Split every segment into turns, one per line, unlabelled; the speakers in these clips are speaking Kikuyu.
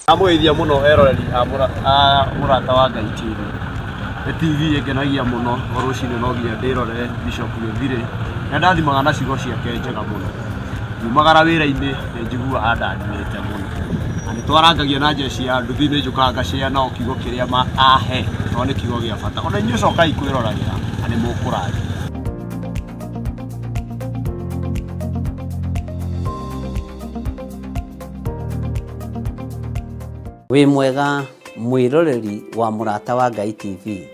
Ndamũgeithia mũno eroreri a Mũrata wa Ngai TV. Nĩ TV ĩngenagia mũno o rũcinĩ no nginya ndĩrorere Bishop Gĩthirĩ. Nĩ andathimaga na ciugo ciake njega mũno. Ngiumagara wĩra-inĩ nĩ njiguaga andathimĩte mũno. Na nĩ twarangagia na njeci ya nduthi nĩ njũkaga ngacĩa nao kiugo kĩrĩa ahe tondũ nĩ kiugo gĩa bata. Ona inyuĩ cokai kwĩroragĩra na nĩ mũkũrathimwo.
Wĩ mwega mwĩroreri wa Mũrata wa Ngai TV.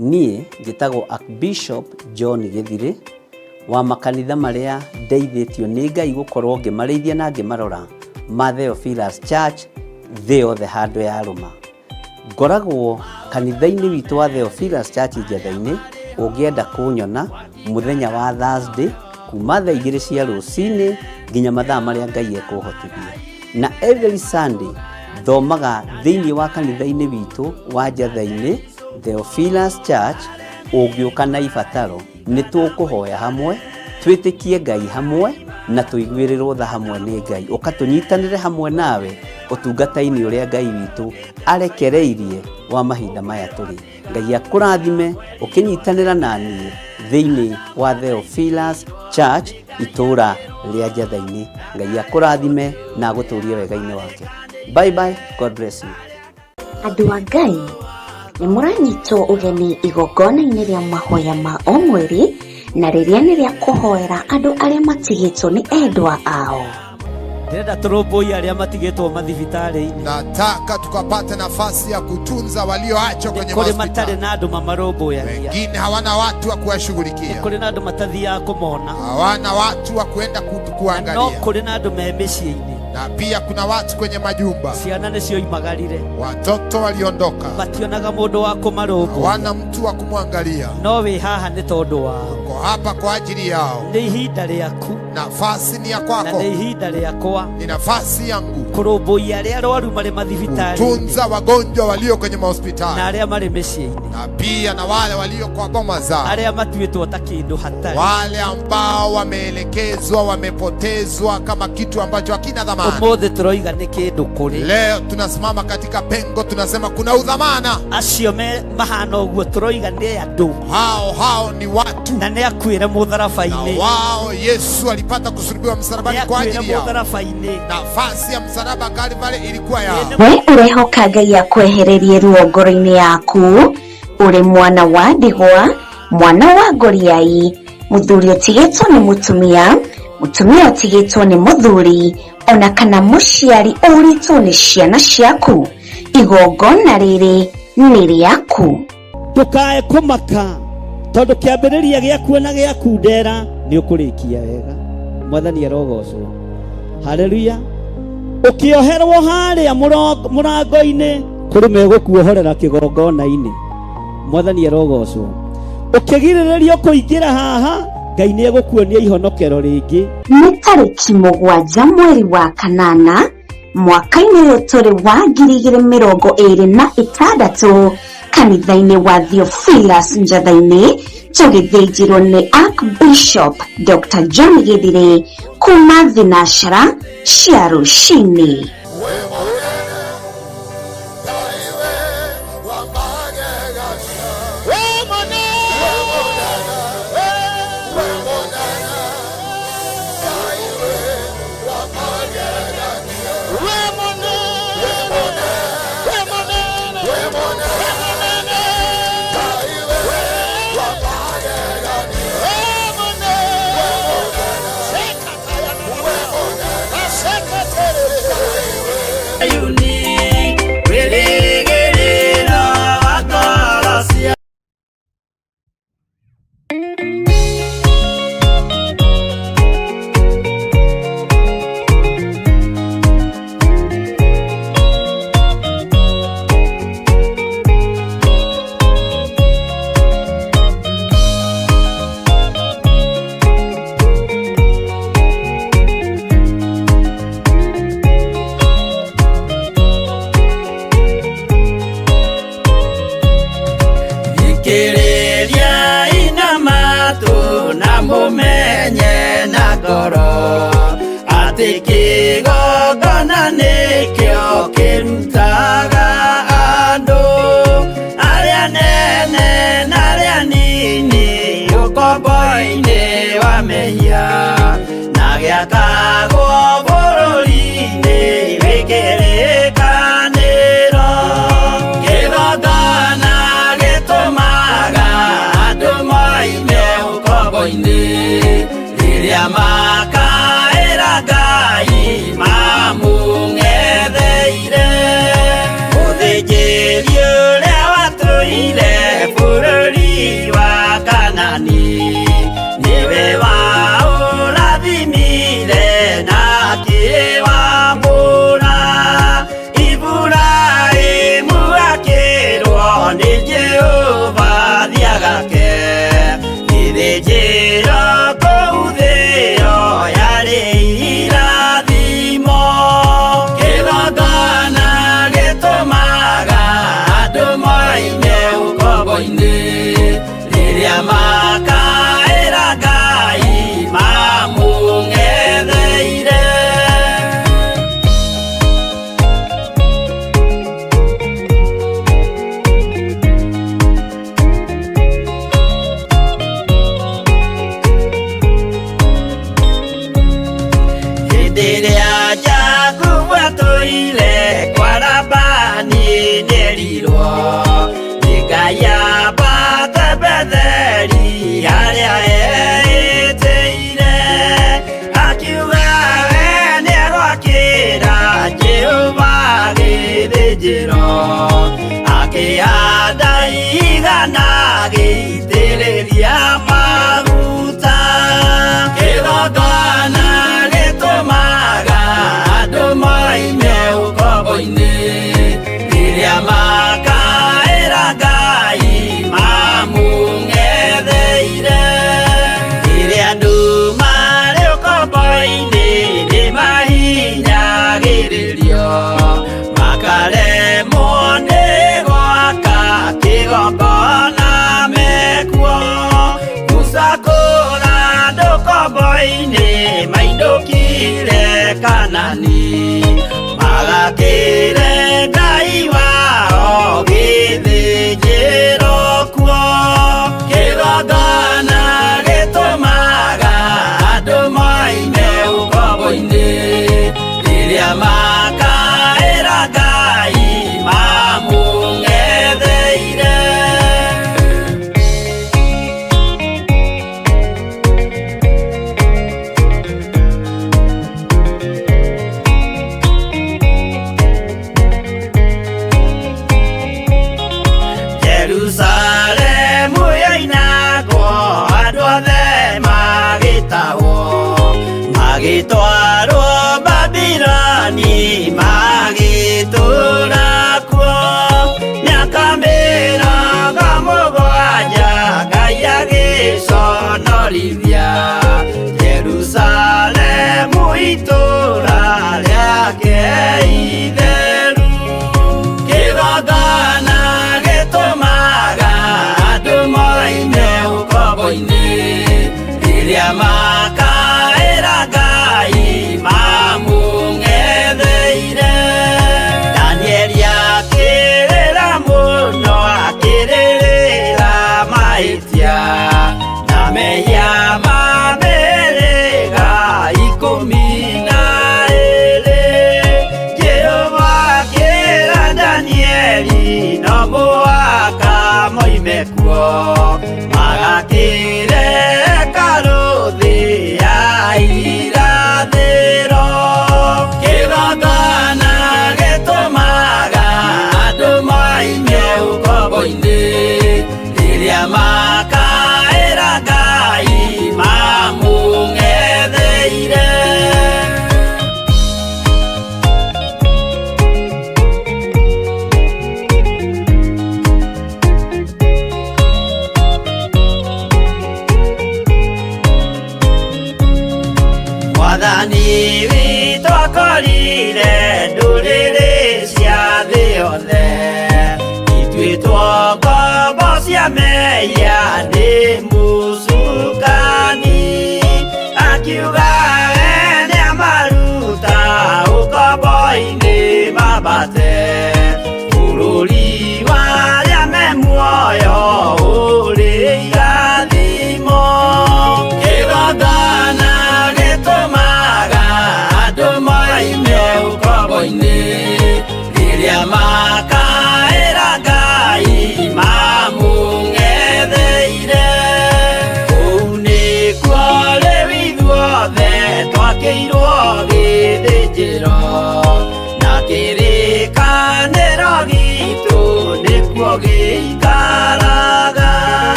Niĩ njĩtagwo Archbishop John Gĩthirĩ wa makanitha marĩa ndeithĩtio nĩ Ngai gũkorwo ngĩmarĩithia na ngĩmarora ma Theophilus Church thĩ yothe handũ yarũma. Ngoragwo kanitha-inĩ witũ wa Theophilus Church Njetha-inĩ, ũngĩenda kũnyona mũthenya wa Thursday kuma thaa igĩrĩ cia rũcinĩ nginya mathaa marĩa Ngai ekũhotithia. Na every Sunday thomaga thĩinĩ wa kanitha-inĩ witũ wa Njetha-inĩ Theophilus Church, ũngĩũka na ibataro Nĩ tũkũhoya hamwe, twĩtĩkie Ngai hamwe, na tũiguĩrĩrwo tha hamwe nĩ Ngai. Ũka tũnyitanĩre hamwe nawe ũtungata-inĩ ũrĩa Ngai witũ arekereirie wa mahinda maya tũrĩ. Ngai akũrathime ũkĩnyitanĩra na niĩ thĩinĩ wa Theophilus Church itũũra rĩa Njatha-inĩ. Ngai akũrathime na agũtũrie wega-inĩ wake. Bye bye, God bless you.
Andũ a Ngai, nĩ mũranyitwo ũgeni igongona-inĩ rĩa mahoya ma o mweri na rĩrĩa nĩ rĩa kũhoera andũ arĩa matigĩtwo nĩ endwa ao.
Ndĩrenda tũrũmbũiye arĩa matigĩtwo mathibitarĩ-inĩ.
Nataka tukapate nafasi ya kutunza walioachwa kwenye
Kũrĩ matarĩ
mahospitali.
na andũ mamarũmbũyagia.
Wengine hawana watu wa kuwashughulikia,
Kũrĩ na andũ matathiaga kũmona.
hawana watu wa kuenda
No
kuangalia,
kũrĩ na andũ me mĩciĩ-inĩ.
na pia kuna watu kwenye majumba,
Ciana nĩcioimagarire.
watoto waliondoka,
Mationaga mũndũ wa kũmarũmbũiya.
hawana mtu wa kumwangalia.
No wĩ haha nĩ tondũ wao.
Uko hapa kwa ajili yao,
Nĩ ihinda rĩaku
nafasi ni ya
na
kwako,
nĩ ihinda rĩakwa
ni nafasi yangu
kũrũmbũiya arĩa arwaru marĩ mathibitarĩ-inĩ
kutunza wagonjwa walio kwenye
na
mahospitali
arĩa marĩ mĩciĩ-inĩ,
na pia na wale walio kwa boma zao,
arĩa matuĩtwo ta kĩndũ hatarĩ.
wale ambao wameelekezwa, wamepotezwa kama kitu ambacho hakina dhamana.
Ũmũthĩ tũroiga nĩ kĩndũ kũrĩ
Leo tunasimama katika pengo, tunasema kuna udhamana.
acio me mahana ũguo, tũroiga nĩ andũ
Hao hao ni watu,
na nĩ akuĩre
na
mũtharaba-inĩ,
wao Yesu alipata kusulubiwa
nĩ
msalabani kwa
akuĩre
ajili yao.
mũtharaba-inĩ.
Nafasi ya msalaba Kalvari ilikuwa yao.
We ũrehoka Ngai akwehererie ruo ngoro-inĩ yaku ũrĩ mwana wa ndigwa, mwana wa ngoriai, mũthuri ũtigĩtwo nĩ mũtumia, mũtumia ũtigĩtwo nĩ mũthuri, ona kana mũciari ũrĩtwo nĩ ciana ciaku. Igongona rĩrĩ nĩ rĩaku.
Ndũkae kũmaka tondũ kĩambĩrĩria gĩaku na gĩaku ndera nĩ ũkũrĩkia wega. Mwathani arogocwo. Haleluya. Ũkĩoherwo harĩa mũrango-inĩ kũrĩ megũkuohorera kĩgongona-inĩ. Mwathani arogocwo. Ũkĩgirĩrĩrio kũingĩra haha, Ngai nĩ egũkuonia ihonokero rĩngĩ.
Nĩ tarĩki mũgwanja mweri wa kanana mwaka-inĩ ũyũ tũrĩ wa 2026 kanitha-inĩ wa Theophilus Njatha-inĩ tũgĩthĩnjĩrwo nĩ Archbishop Dr. John Gĩthirĩ kuma thinacara cia rũcinĩ.
Mũmenye na ngoro atĩ kĩgongona nĩkĩo kĩrutaga andũ arĩa nene na arĩa nini ũkombo-inĩ wa mehia na gĩakagwo bũrũri-inĩ wĩ kĩrĩkanĩro. Kĩgongona gĩtũmaga andũ moime ũkombo-inĩ rĩrĩa makaĩra Ngai mamũng'etheire. Mũthĩnjĩri ũrĩa watũire bũrũri wa Kanani nĩwe waũrathimire na akĩwamũra. Iburahĩmu akĩrwo nĩ Jehova thiagake gĩthĩnjĩro kũu thĩo yarĩ irathimo. Kĩgongona gĩtũmaga andũ moime ũkombo-inĩ rĩrĩa makaĩra Ngai mamũng'etheire. Hĩndĩ ĩrĩa Jakubu atũire kwa Labani nĩerirwo nĩ Ngai ambate Betheli harĩa eĩtĩire. Akiuga we nĩegwakĩra Jehova gĩthĩnjĩro, akĩhanda igana agĩitĩrĩria maguta. Kĩgongona gĩtũmaga andũ moime ũkombo-inĩ rĩrĩa makaĩra Ngai mamũng'etheire. Rĩrĩa andũ marĩ ũkombo-inĩ nĩmahinyagĩrĩrio makaremwo nĩ gwaka kĩgongona mekuo. Musa kũra andũ ũkombo-inĩ mainũkire Kanani magakĩre Ngai wao gĩthĩnjĩro kuo. Kĩgongona gĩtũmaga andũ moime ũkombo-inĩ rĩrĩa makaĩra Ngai mamũng'etheire. Jerusalemu yoinagwo andũ othe magĩtahwo magĩtwarwo Babiloni magĩtũũra kuo mĩaka 70 Ngai agĩconorithia Jerusalemu itũũra rĩake itheru. Kĩgongona gĩtũmaga andũ moime ũkombo-inĩ rĩrĩa makaĩra Ngai mamũng'etheire. Danieli akĩrĩra mũno akĩrĩrĩra mahĩtia na mehia ma mĩhĩrĩga 12. Jehova akĩra Danieli no mũhaka moime kuo magakĩre hekarũ thĩ ya irathĩro. Kĩgongona gĩtũmaga andũ moime ũkombo-inĩ rĩrĩa makaĩra Ngai mamũng'etheire. Mwathani witũ akorire ndũrĩrĩ cia thĩ yothe ituĩtwo ngombo cia mehia nĩ mũcukani.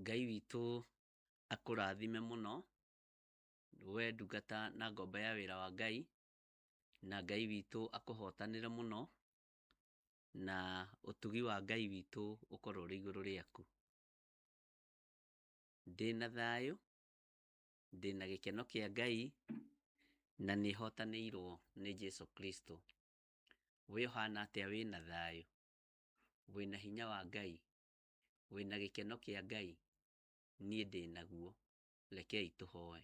Ngai witũ akũrathime mũno, we ndungata na ngombo ya wĩra wa Ngai, na Ngai witũ akũhotanĩre mũno, na ũtugi wa Ngai witũ ũkorwo ũrĩ igũrũ rĩaku. Ndĩna thayũ, ndĩna gĩkeno kĩa Ngai, na nĩ hotanĩirwo nĩ Jesu Kristo. We ũhana atĩa wĩna thayũ? Wĩna hinya wa Ngai? Wĩna gĩkeno kĩa Ngai? Niĩ ndĩnaguo. Rekei tũhoe.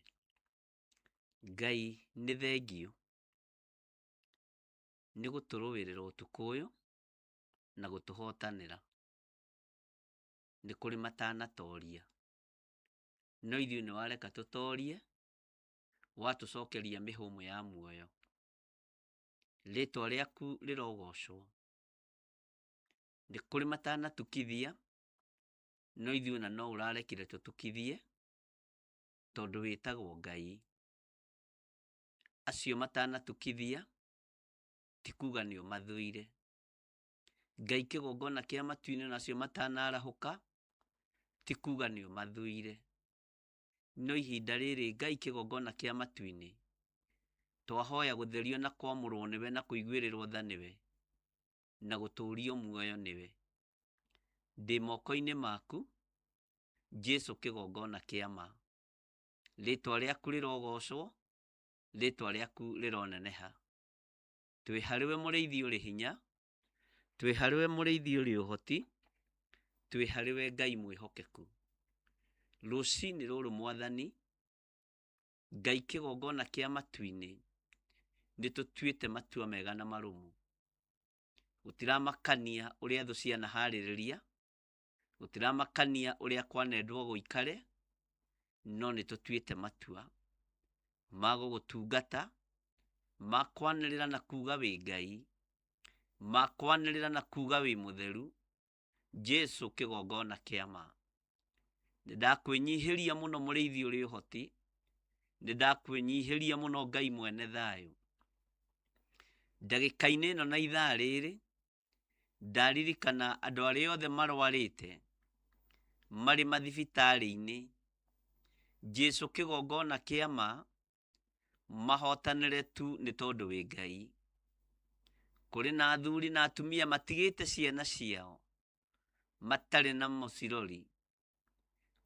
Ngai nĩ thengiũ nĩ gũtũrũĩrĩra ũtukũ ũyũ na gũtũhotanĩra. Nĩ kũrĩ matanatoria, no ithuĩ nĩ wareka tũtorie, watũcokeria mĩhũmũ ya muoyo. Rĩtwa rĩaku rĩrogocwo. Nĩ kũrĩ matanatukithia, no ithuĩ ona no ũrarekire tũtukithie, tondũ wĩtagwo Ngai. Acio matanatukithia, ti kuga nĩ ũmathũire. Ngai kĩgongona kĩa matu-inĩ na acio matanarahũka, ti kuga nĩ ũmathũire. No ihinda rĩrĩ Ngai kĩgongona kĩa matu-inĩ, twahoya gũtherio na kwamũrwo nĩwe na kũiguĩrĩrwo tha nĩwe, na gũtũrio muoyo nĩwe. Ndĩ moko-inĩ maku, Jesu kĩgongona kĩa ma. Rĩtwa rĩaku rĩrogocwo, rĩtwa rĩaku rĩroneneha. Twĩ harĩwe mũrĩithi ũrĩ hinya, twĩ harĩwe mũrĩithi ũrĩ ũhoti, twĩ harĩwe Ngai mwĩhokeku. Rũcinĩ rũrũ Mwathani, Ngai kĩgongona kĩa matu-inĩ, nĩ tũtuĩte matua mega na marũmu. Gũtiramakania ũrĩa thũ cianaharĩrĩria, gũtiramakania ũrĩa kwanendwo gũikare, no nĩ tũtuĩte matua ma gũgũtungata, ma kwanĩrĩra na kuga wĩ Ngai, ma kwanĩrĩra na kuga wĩ mũtheru, Jesu kĩgongona kĩa ma. Nĩ ndakwĩnyihĩria mũno mũrĩithi ũrĩ ũhoti, nĩ ndakwĩnyihĩria mũno Ngai mwene thayũ. Ndagĩka-inĩ ĩno na ithaa rĩrĩ, ndaririkana andũ arĩa othe marwarĩte, marĩ mathibitarĩ-inĩ, Jesu kĩgongona kĩa ma, mahotanĩre tu nĩ tondũ wĩ Ngai. Kũrĩ na athuri na atumia matigĩte ciana ciao, matarĩ na mũcirori.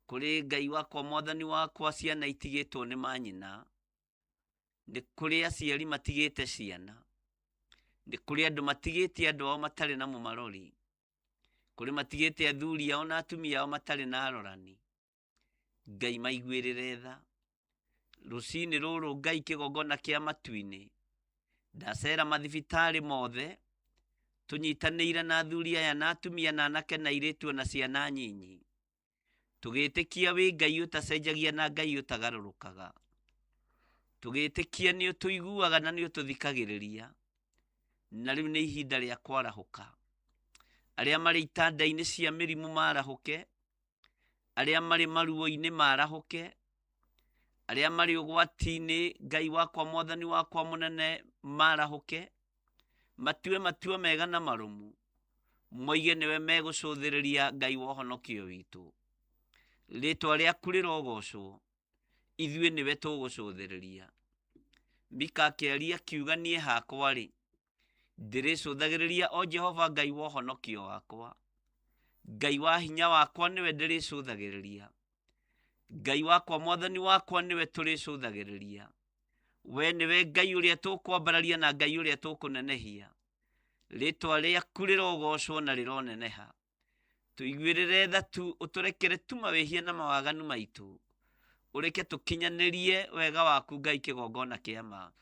Kũrĩ Ngai wakwa Mwathani wakwa ciana itigĩtwo nĩ manyina. Nĩ kũrĩ aciari matigĩte ciana. Nĩ kũrĩ andũ matigĩte andũ ao matarĩ na mũmarori. Kũrĩ matigĩte athuri ao na atumia ao matarĩ na arorani. Ngai maiguĩrĩre tha. Rũcinĩ rũrũ Ngai kĩgongona kĩa matu-inĩ, ndacera mathibitarĩ mothe, tũnyitanĩire na athuri aya na atumia na anake na airĩtu na ciana nyinyi, tũgĩtĩkia wĩ Ngai ũtacenjagia na Ngai ũtagarũrũkaga. Tũgĩtĩkia nĩ ũtũiguaga na nĩ ũtũthikagĩrĩria, na rĩu nĩ ihinda rĩa kwarahũka. Arĩa marĩ itanda-inĩ cia mĩrimũ marahũke, arĩa marĩ maruo-inĩ marahũke, arĩa marĩ ũgwati-inĩ Ngai wakwa Mwathani wakwa mũnene marahũke, matue matua mega na marũmu, moige nĩwe megũcũthĩrĩria Ngai wa ũhonokio witũ. Rĩtwa rĩaku rĩrogocwo, ithuĩ nĩwe tũgũcũthĩrĩria. Mika akĩaria akiuga niĩ hakwa rĩ, ndĩrĩcũthagĩrĩria o Jehova Ngai wa ũhonokio wakwa. Ngai wa hinya wakwa nĩwe ndĩrĩcũthagĩrĩria. Ngai wakwa Mwathani wakwa nĩwe tũrĩcũthagĩrĩria. We nĩwe Ngai ũrĩa tũkwambararia na Ngai ũrĩa tũkũnenehia. Rĩtwa rĩaku rĩrogocwo na rĩroneneha. Tũiguĩrĩre tha tu, ũtũrekere tu mawĩhia na mawaganu maitũ. Ũreke tũkinyanĩrie wega waku Ngai kĩgongona kĩa ma.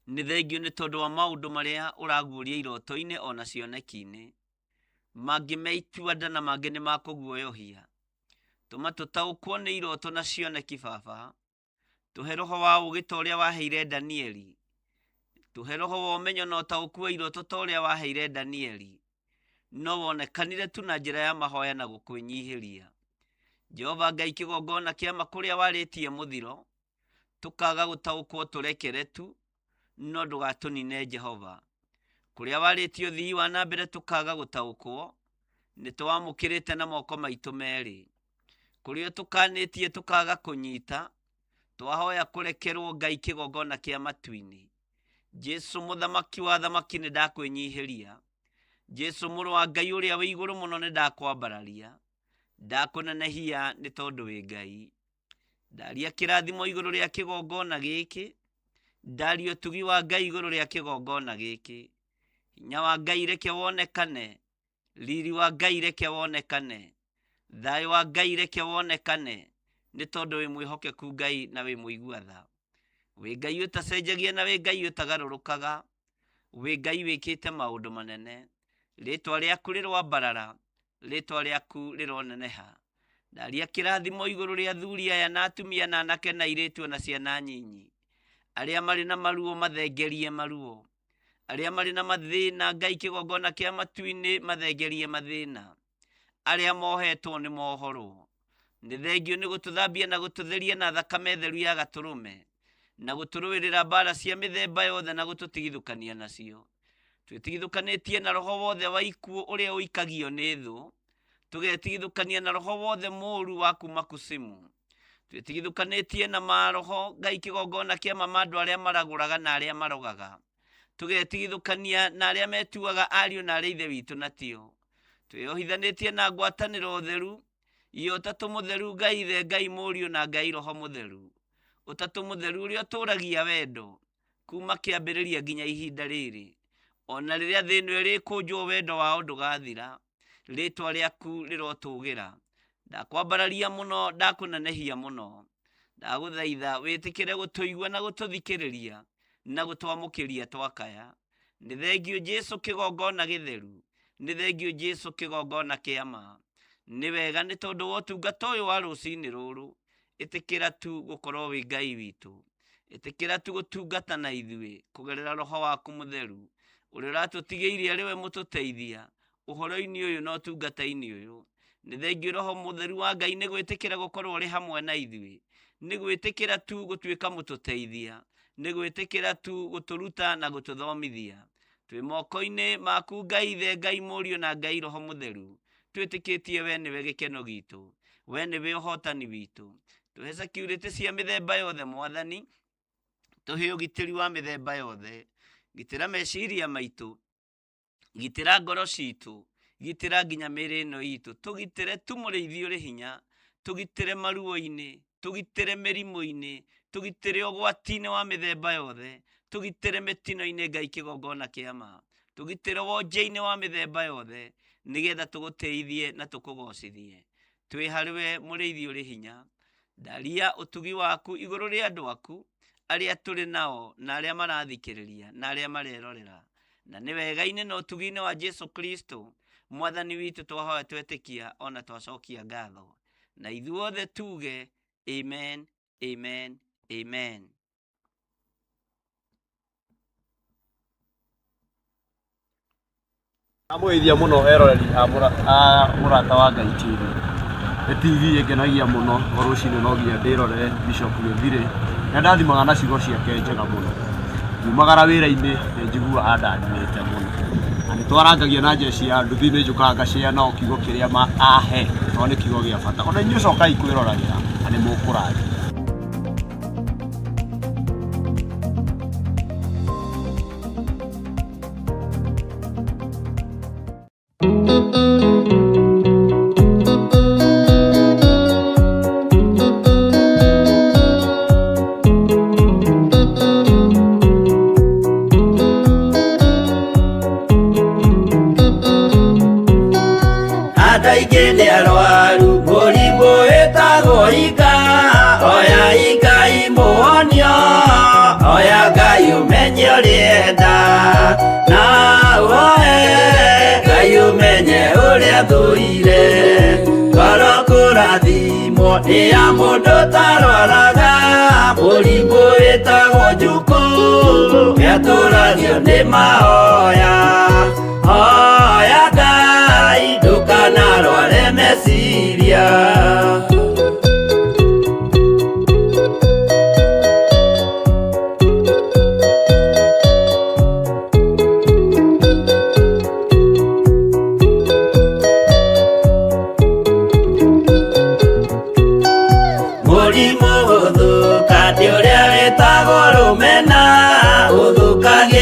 Nĩ thengio nĩ tondũ wa maũndũ marĩa ũraguũria iroto-inĩ ona cioneki-inĩ. Mangĩ me itua nda na mangĩ nĩ makũguoyohia. Tũma tũtaũkwo nĩ iroto na cioneki Baba. Tũhe roho wa ũũgĩ ta ũrĩa waheire Danieli. Tũhe roho wa ũmenyo na ũtaũku wa iroto ta ũrĩa waheire Danieli. No wonekanire tu na njĩra ya mahoya na gũkwĩnyihĩria. Jehova Ngai kĩgongona kĩa ma kũrĩa warĩtie mũthiro, tũkaga gũtaũkwo tũrekere tu, no ndũgatũnine Jehova. Kũrĩa warĩtie ũthii wa na mbere tũkaga gũtaũkwo, Nĩ tũwamũkĩrĩte na moko maitũ merĩ. Kũrĩa ũtũkanĩtie tũkaga kũnyita, twahoya kũrekerwo Ngai kĩgongona kĩa matu-inĩ. Jesu mũthamaki wa athamaki nĩ ndakwĩnyihĩria. Jesu mũrũ wa Ngai ũrĩa wĩ igũrũ mũno nĩ ndakwambararia. Ndakũnenehia nĩ tondũ wĩ Ngai. Ndaria kĩrathimo igũrũ rĩa kĩgongona gĩkĩ. Ndaria ũtugi wa Ngai igũrũ rĩa kĩgongona gĩkĩ. Hinya wa Ngai reke wonekane. Riri wa Ngai reke wonekane. Thayũ wa Ngai reke wonekane. Nĩ tondũ wĩ mwĩhokeku Ngai na wĩ mũigua tha. Wĩ Ngai ũtacenjagia na wĩ Ngai ũtagarũrũkaga. Wĩ Ngai wĩkĩte maũndũ manene. Rĩtwa rĩaku rĩroambarara. Rĩtwa rĩaku rĩroneneha. Ndaria kĩrathimo igũrũ rĩa athuri aya na atumia na anake na airĩtu ona ciana nyinyi. Arĩa marĩ na maruo mathengerie maruo. Arĩa marĩ na mathĩna Ngai kĩgongona kĩa matu-inĩ mathengerie mathĩna. Arĩa mohetwo nĩ mohorwo. Nĩ thengio nĩ gũtũthambia na gũtũtheria na thakame theru ya gatũrũme, na gũtũrũĩrĩra mbara cia mĩthemba yothe na gũtũtigithũkania nacio. Twĩtigithũkanĩtie na roho wothe wa ikuũ ũrĩa ũikagio nĩ thũ, tũgetigithũkania na roho wothe mũũru wa kuma kusimu. Twĩtigithũkanĩtie na maroho Ngai kĩgongona kĩa mama andũ arĩa maragũraga na arĩa marogaga. Tũgetigithũkania na arĩa metuaga ariũ na arĩa ithe witũ na tio. Twĩyohithanĩtie na ngwatanĩro theru ya Ũtatũ Mũtheru Ngai Ithe, Ngai Mũriũ na Ngai Roho Mũtheru. Ũtatũ Mũtheru ũrĩa ũtũragia wendo kuma kĩambĩrĩria nginya ihinda rĩrĩ. Ona rĩrĩa thĩ ĩno ĩrĩkũnjwo wendo wao ndũgathira. Rĩtwa rĩaku rĩrotũgĩra. Ndakwambararia mũno, ndakũnenehia mũno. Ndagũthaitha wĩtĩkĩre gũtũigua na gũtũthikĩrĩria na gũtwamũkĩria twakaya. Nĩ thengio Jesu kĩgongona gĩtheru. Nĩ thengio Jesu kĩgongona kĩa ma. Nĩ wega nĩ tondũ wa ũtungata ũyũ wa rũcinĩ rũrũ. Ĩtĩkĩra tu gũkorwo wĩ Ngai witũ. Ĩtĩkĩra tu gũtungata na ithuĩ kũgerera roho waku mũtheru ũrĩa ũratũtigĩirie arĩ we mũtũteithia ũhoro-inĩ ũyũ na ũtungata-inĩ ũyũ. Nĩ thengio roho mũtheru wa Ngai nĩ gwĩtĩkĩra gũkorwo ũrĩ hamwe na ithuĩ. Nĩ gwĩtĩkĩra tu gũtuĩka mũtũteithia. Nĩ gwĩtĩkĩra tu gũtũruta na gũtũthomithia. Twĩ moko-inĩ maku Ngai Ithe, Ngai Mũriũ na Ngai Roho Mũtheru. Twĩtĩkĩtie we nĩwe gĩkeno gitũ. We nĩwe ũhotani witũ. Tũhe security cia mĩthemba yothe Mwathani. Tũhe ũgitĩri wa mĩthemba yothe. Gitĩra meciria maitũ. Gitĩra ngoro citũ. Gitĩra nginya mĩĩrĩ ĩno itũ. Tũgitĩre tu mũrĩithi ũrĩ hinya. Tũgitĩre maruo-inĩ. Tũgitĩre mĩrimũ-inĩ. Tũgitĩre ũgwati-inĩ wa mĩthemba yothe. Tũgitĩre mĩtino-inĩ Ngai kĩgongona kĩa ma. Tũgitĩre wonje-inĩ wa mĩthemba yothe nĩgetha tũgũtĩithie na tũkũgocithie. Twĩ harĩ we mũrĩithi ũrĩ hinya. Ndaria ũtugi waku igũrũ rĩa andũ aku arĩa tũrĩ nao na arĩa marathikĩrĩria na arĩa marerorera. Na nĩ wega-inĩ na ũtugi-inĩ wa Jesu Kristo Mwathani witũ twahoya twetĩkia ona twacokia ngatho. Na ithuothe tuge amen, amen, amen.
Ndamũgeithia mũno eroreri a Mũrata wa Ngai TV. Nĩ TV ĩngenagia mũno o rũcinĩ no nginya ndĩrorere Bishop Gĩthirĩ. Nĩ andathimaga na ciugo ciake njega mũno. Ngiumagara wĩra-inĩ nĩ njiguaga andathimĩte mũno. Na nĩ twarangagia na jeshi ya nduthi nĩ njũkaga ngacĩa nao kiugo kĩrĩa ahe tondũ nĩ kiugo gĩa bata. Ona inyuĩ cokai kwĩroragĩra na nĩ mũkũrathimwo.
Andũ aingĩ nĩ arwaru mũrimũ wĩtagwo ika oya Ngai mũhonio oya Ngai ũmenye ũrĩenda na ũhoe Ngai ũmenye ũrĩa thũire ngoro kũrathimwo nĩ ya mũndũ ũtarwaraga mũrimũ wĩtagwo njukũ nĩatũragio nĩ mahoya hoya Ngai ndũkanarware meciria.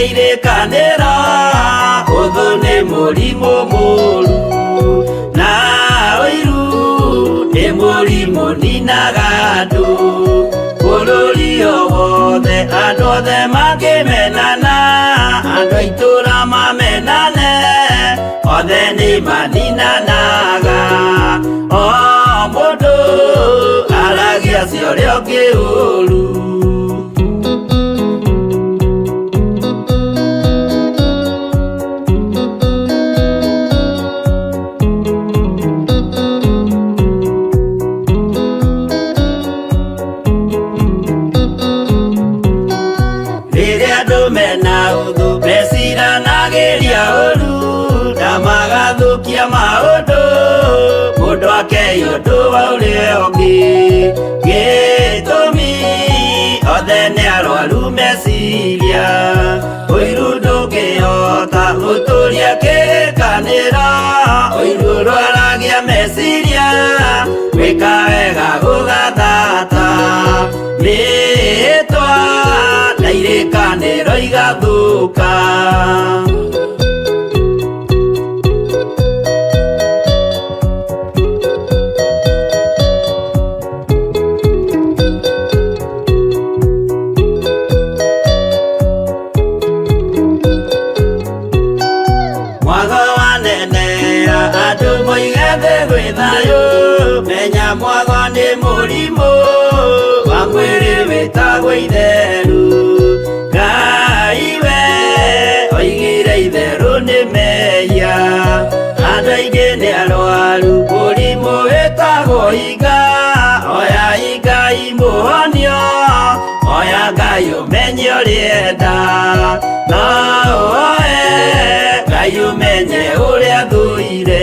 Irĩkanĩro ũthũ nĩ mũrimũ mũru na ũiru nĩ mũrimũ ninaga andũ bũrũri o wothe andũ othe mangĩmenana andũ a itũũra mamenane othe nĩ maninanaga o mũndũ aragia cia ũrĩa ũngĩ ũru. Rĩrĩa andũ mena ũthũ meciranagĩria ũru na magathũkia maũndũ mũndũ akei ũndũ wa ũrĩa ũngĩ gĩtũmi othe nĩ arwaru meciria ũiru ndũngĩhota gũtũria kĩrĩkanĩro ũiru ũrwaragia meciria gwĩka wega gũgathata mĩĩtwa na irĩkanĩro igathũka. Mwago wanenera andũ moige thĩ gwĩ thayũ menya mwago nĩ mũrimũ wa mwĩrĩ wĩtagwo itheru Ngai we oigire itherũ nĩ mehia andũ aingĩ nĩ arwaru mũrimũ wĩtagwo iga oya Ngai mũhonio oya Ngai ũmenye ũrĩa enda no ũoe Ngai ũmenye ũrĩa thũire.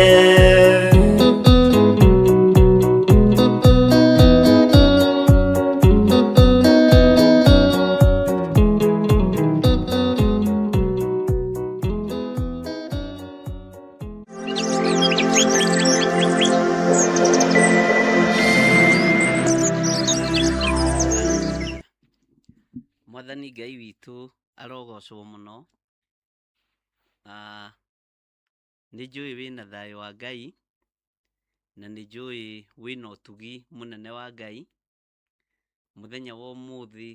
Mwathani Ngai witũ arogocwo mũno. Nĩ njũĩ wĩna thayũ wa Ngai na nĩ njũĩ wĩna ũtugi mũnene wa Ngai. Mũthenya wa ũmũthĩ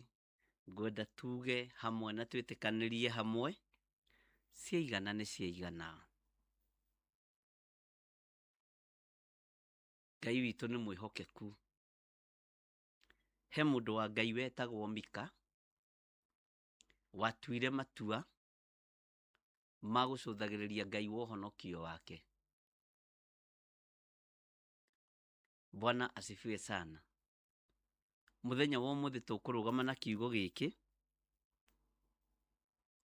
ngwenda tuge hamwe na twĩtĩkanĩrie hamwe ciaigana nĩ ciaigana. Ngai witũ nĩ mwĩhokeku. He mũndũ wa Ngai wetagwo Mika watuire matua ma gũcũthagĩrĩria Ngai wa ũhonokio wake. Bwana asifiwe sana. Mũthenya wa ũmũthĩ tũkũrũgama na kiugo gĩkĩ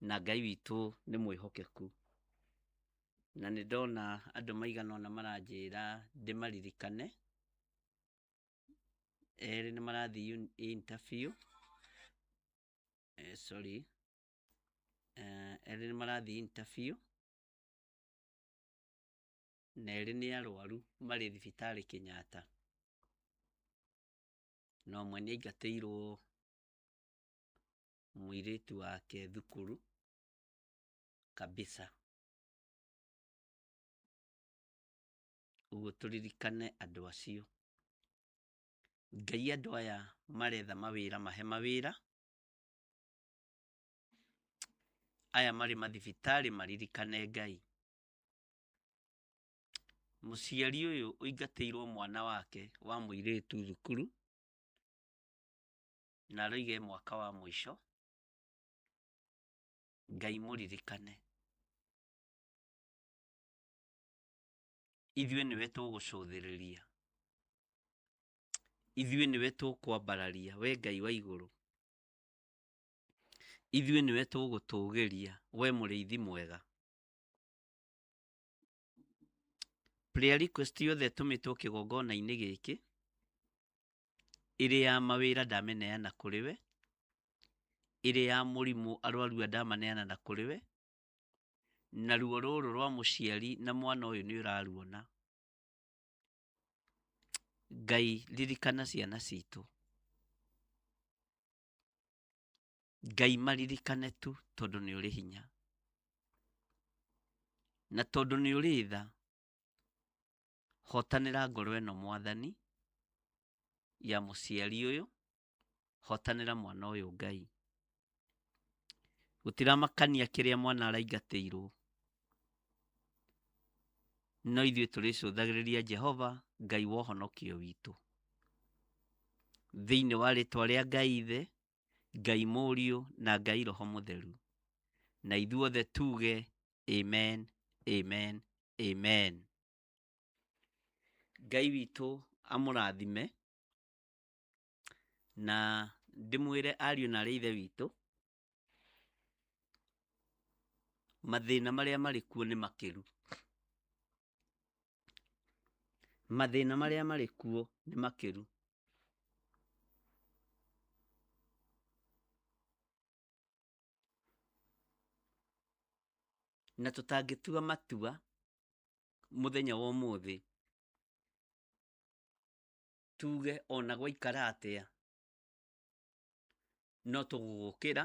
na Ngai witũ nĩ mwĩhokeku. Na nĩ ndona andũ maigana ũna maranjĩra ndĩmaririkane. Erĩ nĩ marathiĩ interview. Sorry. Erĩ nĩ marathiĩ interview na erĩ nĩ arwaru marĩ thibitarĩ Kenyatta. Na ũmwe nĩ aingatĩirwo mũirĩtu wake thukuru kabisa. Ũguo tũririkane andũ acio. Ngai andũ aya maretha mawĩra mahe mawĩra. Aya marĩ mathibitarĩ maririkane Ngai. Mũciari ũyũ ũingatĩirwo mwana wake wa mũirĩtu thukuru na aroiga e mwaka wa mũico. Ngai mũririkane. Ithuĩ nĩwe tũgũcũthĩrĩria. Ithuĩ nĩwe tũkwambararia we Ngai wa igũrũ. Ithuĩ nĩwe tũgũtũgĩria we mũrĩithi mwega. Prayer request yothe ĩtũmĩtwo kĩgongona-inĩ gĩkĩ ĩrĩ ya mawĩra ndamĩneana kũrĩ we, ĩrĩ ya mũrimũ arwaru aya ndamaneana na kũrĩ we, na ruo rũrũ rwa mũciari na mwana ũyũ nĩ ũraruona. Ngai ririkana ciana citũ. Ngai maririkane tu tondũ nĩ ũrĩ hinya na tondũ nĩ ũrĩ tha. Hotanĩra ngoro ĩno Mwathani ya mũciari ũyũ, hotanĩra mwana ũyũ Ngai. Gũtiramakania kĩrĩa mwana araingatĩirwo, no ithuĩ tũrĩcũthagĩrĩria Jehova Ngai wa ũhonokio witũ. Thĩinĩ wa rĩtwa rĩa Ngai Ithe, Ngai Mũriũ na Ngai Roho Mũtheru. Na ithuothe tuge amen, amen, amen. Ngai witũ amũrathime na ndĩmwĩre ariũ na arĩ ithe witũ, mathĩna marĩa marĩ kuo nĩ makĩru. Mathĩna marĩa marĩ kuo nĩ makĩru. Na tũtangĩtua matua mũthenya wa ũmũthĩ tuge ona gwaikara atĩa no tũgũgũkĩra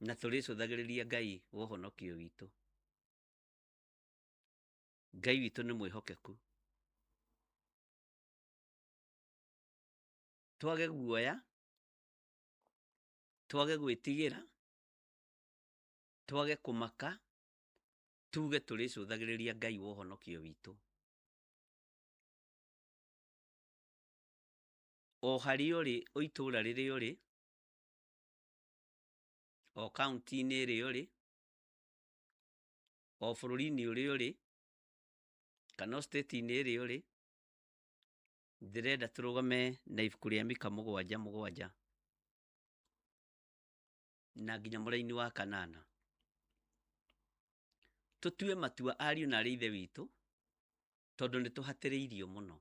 na tũrĩcũthagĩrĩria Ngai wa ũhonokio witũ. Ngai witũ nĩ mwĩhokeku. Twage guoya, twage gwĩtigĩra, twage kũmaka, tuge tũrĩcũthagĩrĩria Ngai wa ũhonokio witũ. O harĩa ũrĩ, o itũũra rĩrĩa ũrĩ, o kaunti-inĩ ĩrĩa ũrĩ, o bũrũri-inĩ ũrĩa ũrĩ, kana o state-inĩ ĩrĩa ũrĩ, ndĩrenda tũrũgame na ibuku rĩa Mika mũgwanja mũgwanja na nginya mũraini wa kanana. Tũtue matua ariũ na arĩ ithe witũ, tondũ nĩ tũhatĩrĩirio mũno.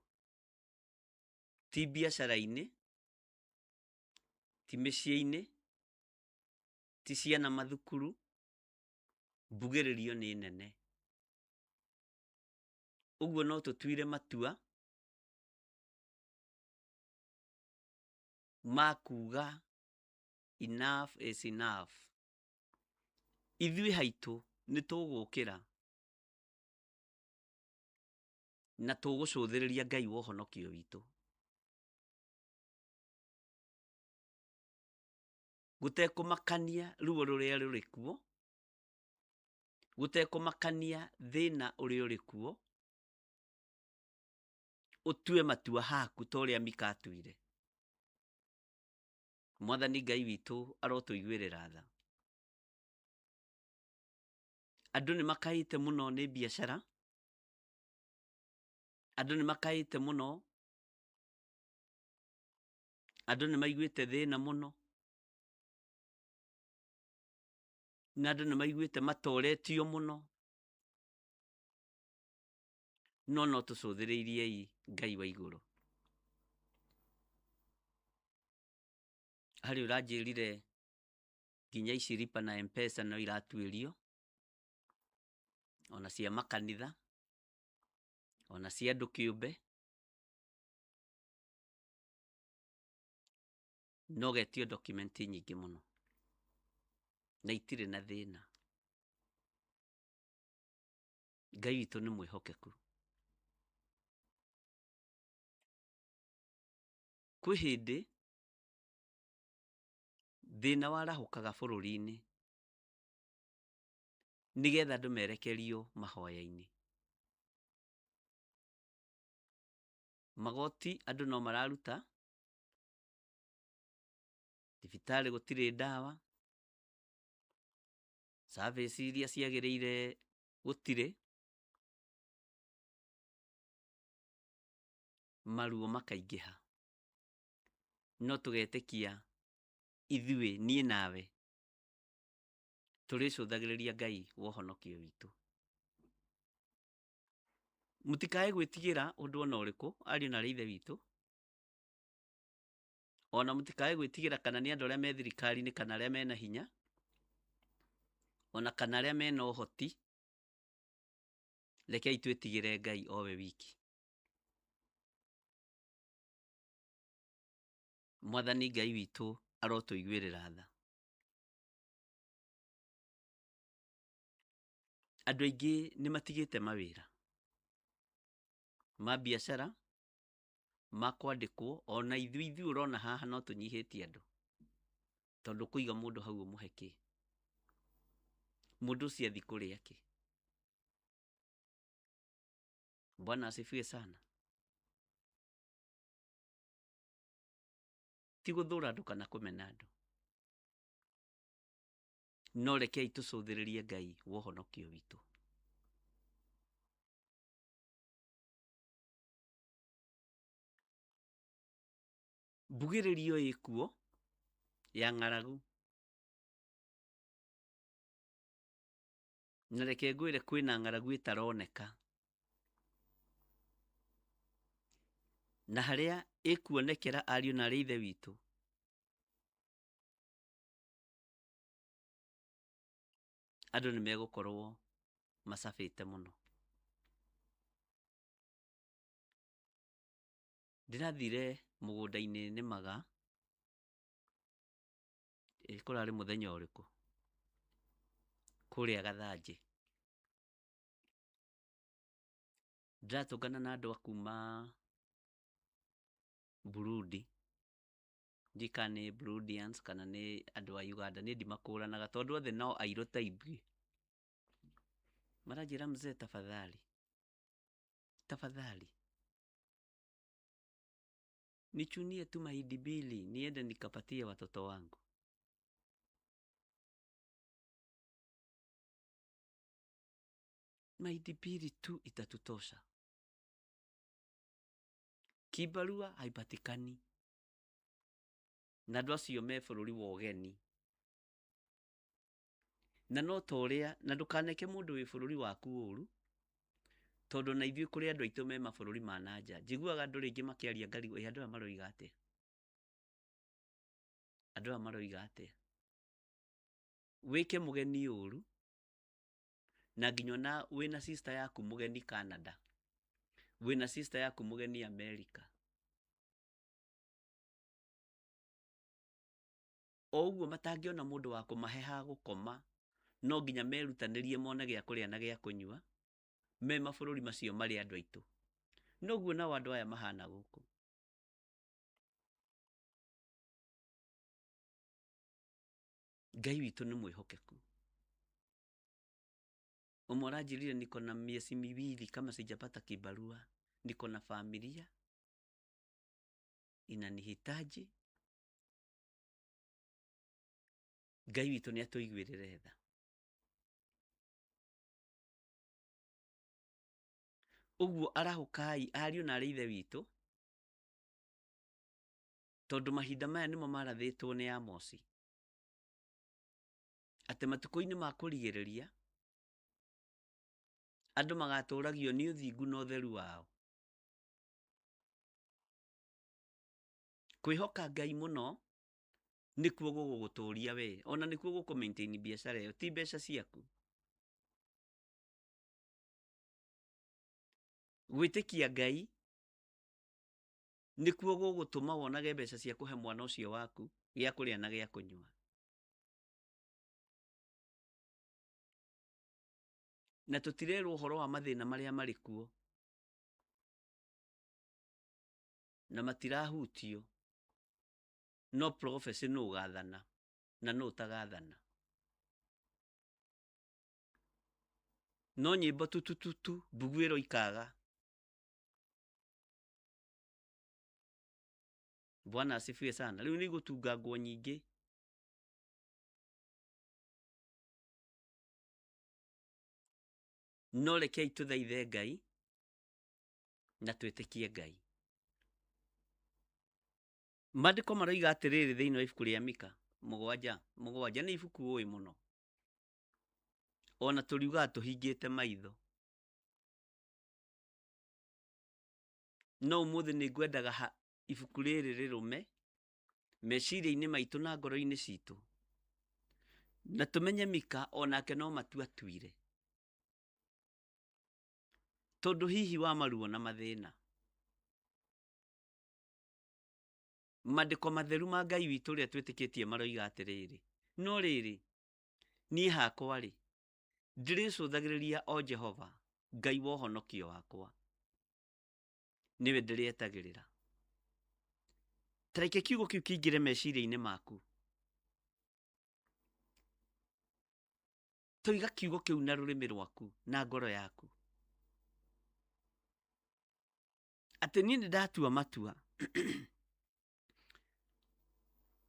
Ti biacara-inĩ, ti mĩciĩ-inĩ, ti ciana mathukuru, mbugĩrĩrio nĩ nene. Ũguo no tũtuire matua ma kuga enough is enough. Ithuĩ haitũ nĩ tũgũkĩra na tũgũcũthĩrĩria Ngai wa ũhonokio witũ. Gũtekũmakania ruo rũrĩa rũrĩ kuo, gũtekũmakania thĩna ũrĩa ũrĩ kuo, ũtue matua haku ta ũrĩa Mika atuire. Mwathani Ngai witũ arotũiguĩrĩra tha. Andũ nĩ makaĩte mũno nĩ biacara, andũ nĩ makaĩte mũno, andũ nĩ maiguĩte thĩna mũno, na andũ nĩ maiguĩte matoretio mũno, no no tũcũthĩrĩiriei Ngai wa igũrũ. Harĩ ũranjĩrire nginya ici lipa na M-Pesa no iratuĩrio, ona cia makanitha, ona cia andũ kĩũmbe, no ũgetio document nyingĩ mũno na itirĩ na thĩna. Ngai witũ nĩ mwĩhokeku. Kwĩ hĩndĩ thĩna warahũkaga bũrũri-inĩ nĩgetha andũ merekerio mahoya-inĩ. Magoti andũ no mararuta, thibitarĩ gũtirĩ ndawa, service iria ciagĩrĩire gũtirĩ, maruo makaingĩha. No tũgetĩkia ithuĩ niĩ nawe tũrĩcũthagĩrĩria Ngai wa ũhonokio witũ. Mũtikae gwĩtigĩra ũndũ ona ũrĩkũ ariũ na arĩ ithe witũ, ona mũtikae gwĩtigĩra kana nĩ andũ arĩa me thirikari-inĩ kana arĩa mena hinya, ona kana arĩa mena ũhoti. Rekei twĩtigĩre Ngai owe wiki. Mwathani Ngai witũ arotũiguĩrĩra tha. Andũ aingĩ nĩ matigĩte mawĩra ma biacara, ma kwandĩkwo, ona ithuĩ ũrona haha no tũnyihĩtie andũ, tondũ kũiga mũndũ hau ũmũhe kĩ? Mũndũ ũcio athi kũrĩa kĩ? Bwana asifiwe sana. Ti gũthũra andũ kana kũmena andũ, no rekei tũcũthĩrĩrie Ngai wa ũhonokio witũ. Mbugĩrĩrio ĩkuo ya ng'aragu, na reke ngwĩre kwĩna ng'aragu ĩtaroneka, na harĩa ĩkuonekera ariũ na arĩ ithe witũ, andũ nĩ megũkorwo macabĩte mũno. Ndĩrathire mũgũnda-inĩ nĩmaga, kũrarĩ mũthenya ũrĩkũ, kũrĩa Gathanjĩ. Ndĩratũngana na andũ a kuma Burundi, ndiũĩ kana nĩ Burundians kana nĩ andũ a Uganda, niĩ ndimakũranaga tondũ othe no airũ ta ithuĩ. Maranjĩra mzee tafadhali, tafadhali nichunie tu mahindi mbili niende nikapatie watoto wangu. Mahindi mbili tu itatutosha. Kibarua haipatikani. Na andũ acio me bũrũri wa ũgeni. Na no ta ũrĩa, na ndũkaneke mũndũ wĩ bũrũri waku ũru, tondũ na ithuĩ kũrĩ andũ aitũ me mabũrũri ma na nja. Njiguaga andũ rĩngĩ makĩaria ngarigwo, ĩ andũ aya maroiga atĩa? Andũ aya maroiga atĩa? Wĩke mũgeni ũru, na nginya ona wĩna sister yaku mũgeni Canada, wĩna sister yaku mũgeni America, o ũguo matangĩona mũndũ wa kũmahe ha gũkoma, no nginya merutanĩrie mone gĩa kũrĩa na gĩa kũnyua me mabũrũri macio marĩ andũ aitũ. Noguo nao andũ aya mahana gũkũ. Ngai witũ nĩ mwĩhokeku. Ũmwe aranjĩrire niko na miezi miwili kama sijapata kibarua, niko na familia inanihitaji. Ngai witũ nĩ atũiguĩrĩre tha. Ũguo arahũkai ariũ na arĩ ithe witũ, tondũ mahinda maya nĩmo marathĩtwo nĩ Amosi, atĩ matukũ-inĩ ma kũrigĩrĩria andũ magatũragio nĩ ũthingu na ũtheru wao. Kwĩhoka Ngai mũno nĩkuo gũgũgũtũria we, ona nĩkuo gũkũ maintain biacara ĩyo, ti mbeca ciaku. Gwĩtĩkia Ngai nĩkuo gũgũtũma wonage mbeca cia kũhe mwana ũcio waku gĩa kũrĩa na gĩa kũnyua. Na tũtirerwo ũhoro wa mathĩna marĩa marĩ kuo, na matirahutio, no prophecy nũ ũgathana na nũ ũtagathana. No nyĩmbo tutututu mbuguĩro ikaga. Bwana asifiwe sana. Rĩu nĩ igũtunga nguo nyingĩ. No rekei tũthaithe Ngai na twĩtĩkie Ngai. Maandĩko maroiga atĩrĩrĩ thĩinĩ wa ibuku rĩa Mika mũgwanja, mũgwanja nĩ ibuku ũĩ mũno, ona tũriugaga tũhingĩte maitho, no ũmũthĩ nĩ ngwendaga ibuku rĩrĩ rĩrũme meciria-inĩ maitũ na ngoro-inĩ citũ, na tũmenye Mika onake no matua atuire, tondũ hihi wa maruo na mathĩna. Maandĩko matheru ma Ngai witũ ũrĩa twĩtĩkĩtie maroiga atĩrĩrĩ, no rĩrĩ, niĩ hakwa rĩ, Ndĩrĩcũthagĩrĩria o Jehova, Ngai wa ũhonokio wakwa, nĩwe ndĩrĩetagĩrĩra. Ta reke kiugo kĩu kĩingĩre meciria-inĩ maku. Toiga kiugo kĩu na rũrĩmĩ rwaku na ngoro yaku, atĩ niĩ nĩ ndatua matua.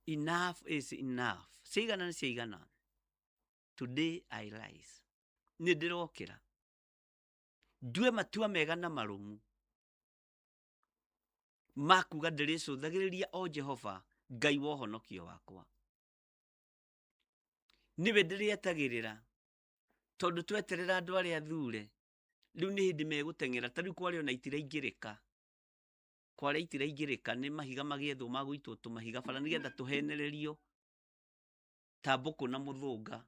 Enough is enough. Ciaigana nĩ ciaigana. Today I rise. Nĩ ndĩrokĩra ndue matua mega na marũmu ma kuga ndĩrĩcũthagĩrĩria o Jehova, Ngai wa ũhonokio wakwa, nĩwe ndĩrĩetagĩrĩra. Tondũ tweterera andũ arĩa athure rĩu nĩ hĩndĩ megũteng'era. Ta rĩu kwarĩ ona itiraingĩrĩka, kwarĩa itiraingĩrĩka, nĩ mahiga magĩethwo magũitwo tũmahiga bara nĩgetha tũhenererio ta mbũkũ na mũthũnga.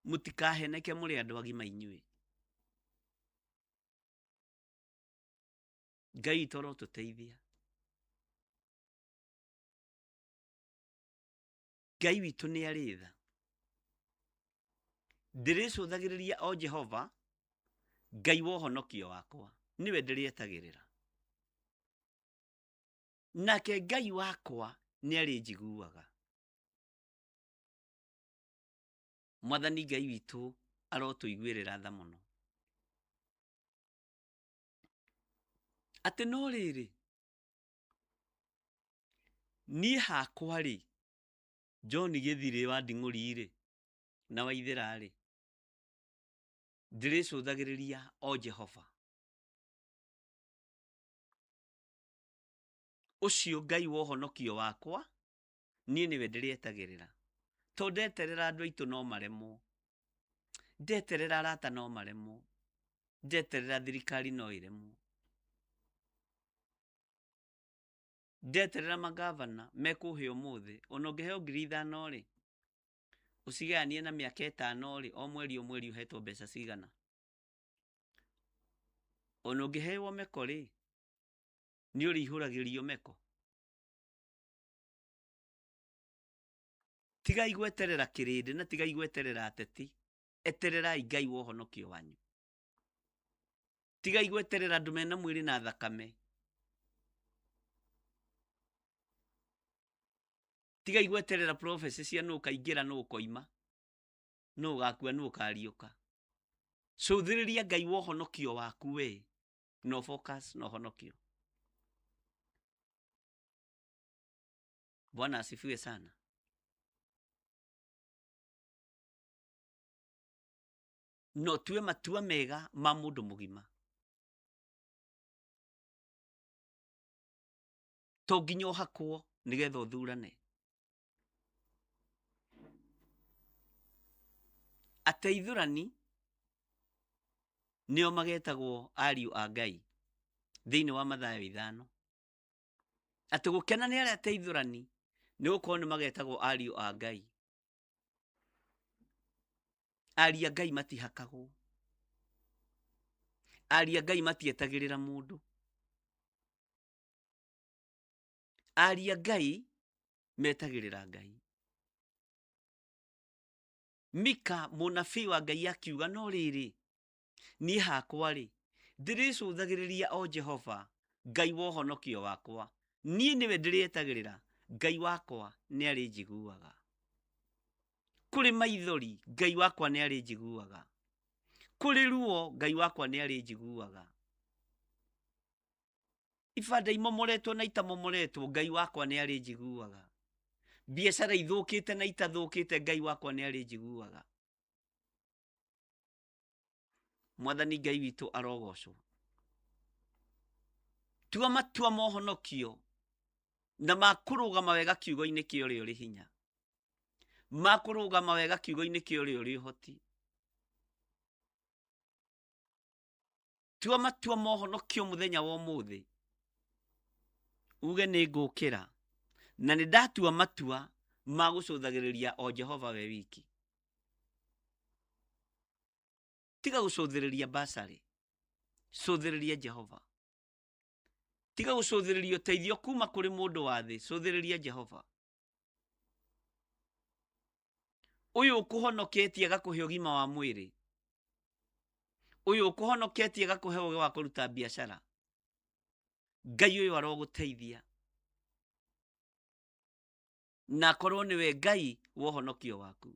Mũtikaheneke, mũrĩ andũ agima inyuĩ. Ngai witũ arotũteithia. Ngai witũ nĩ arĩ tha. Ndĩrĩcũthagĩrĩria o Jehova, Ngai wa ũhonokio wakwa, nĩwe ndĩrĩetagĩrĩra, nake Ngai wakwa nĩ arĩnjiguaga. Mwathani Ngai witũ arotũiguĩrĩra tha mũno. Atĩ no rĩrĩ, niĩ hakwa rĩ, John Gĩthirĩ wa Nding'ũri rĩ, na Waithĩra rĩ, ndĩrĩcũthagĩrĩria o Jehova, ũcio Ngai wa ũhonokio wakwa, niĩ nĩwe ndĩrĩetagĩrĩra. Tondũ ndeterera andũ aitũ no maremwo, ndeterera arata no maremwo, ndeterera thirikari no ĩremwo, ndeterera magavana mekũhe ũmũthĩ. Ona ũngĩheo 5,000 rĩ, ũcigayanie na mĩaka 5 rĩ, o mweri o mweri ũhetwo mbeca cigana? Ona ũngĩheo meko rĩ, nĩ ũrĩihũragĩrio meko. Tigai gweterera kĩrĩndĩ na tigai gweterera ateti, etererai Ngai wa ũhonokio wanyu. Tigai gweterera andũ mena mwĩrĩ na thakame. Tigai gweterera prophecy cia nũ ũkaingĩra, nũ ũkoima, nũ ũgakua, nũ ũkariũka. Cũthĩrĩria Ngai wa ũhonokio waku we, no focus na ũhonokio. Bwana asifiwe sana. No tue matua mega ma mũndũ mũgima. To nginya ũhakwo nĩgetha ũthurane. Ateithũrani nĩo magetagwo ariũ a Ngai thĩinĩ wa Mathayo 5. Atĩ gũkena nĩ arĩa ateithũrani, nĩ gũkorwo nĩ magetagwo ariũ a Ngai. Ariũ a Ngai matihakagwo, ariũ a Ngai matietagĩrĩra mũndũ, ariũ a Ngai metagĩrĩra Ngai. Mika mũnabii wa Ngai akiuga, no rĩrĩ, niĩ hakwa rĩ, ndĩrĩcũthagĩrĩria o Jehova, Ngai wa ũhonokio wakwa, niĩ nĩwe ndĩrĩetagĩrĩra, Ngai wakwa nĩ arĩnjiguaga. Kũrĩ maithori, Ngai wakwa nĩ arĩnjiguaga. Kũrĩ ruo, Ngai wakwa nĩ arĩnjiguaga. Ibanda imomoretwo na itamomoretwo, Ngai wakwa nĩ arĩnjiguaga. Biacara ithũkĩte na itathũkĩte, Ngai wakwa nĩ arĩnjiguaga. Mwathani Ngai witũ arogocwo. Tua matua ma ũhonokio na ma kũrũgama wega kiugo-inĩ kĩa ũrĩa ũrĩ hinya, ma kũrũgama wega kiugo-inĩ kĩa ũrĩa ũrĩ ũhoti. Tua matua ma ũhonokio mũthenya wa ũmũthĩ, uge nĩ ngũkĩra na nĩ ndatua matua ma gũcũthagĩrĩria o Jehova we wiki. Tiga gũcũthĩrĩria basarĩ, cũthĩrĩria Jehova. Tiga gũcũthĩrĩria ũteithio kuma kũrĩ mũndũ wa thĩ, cũthĩrĩria Jehova. Ũyũ ũkũhonoketie agakũhe ũgima wa mwĩrĩ. Ũyũ ũkũhonoketie agakũhe ũgĩ wa kũruta biacara. Ngai ũyũ arogũteithia. Na akorwo nĩwe Ngai wa ũhonokio waku.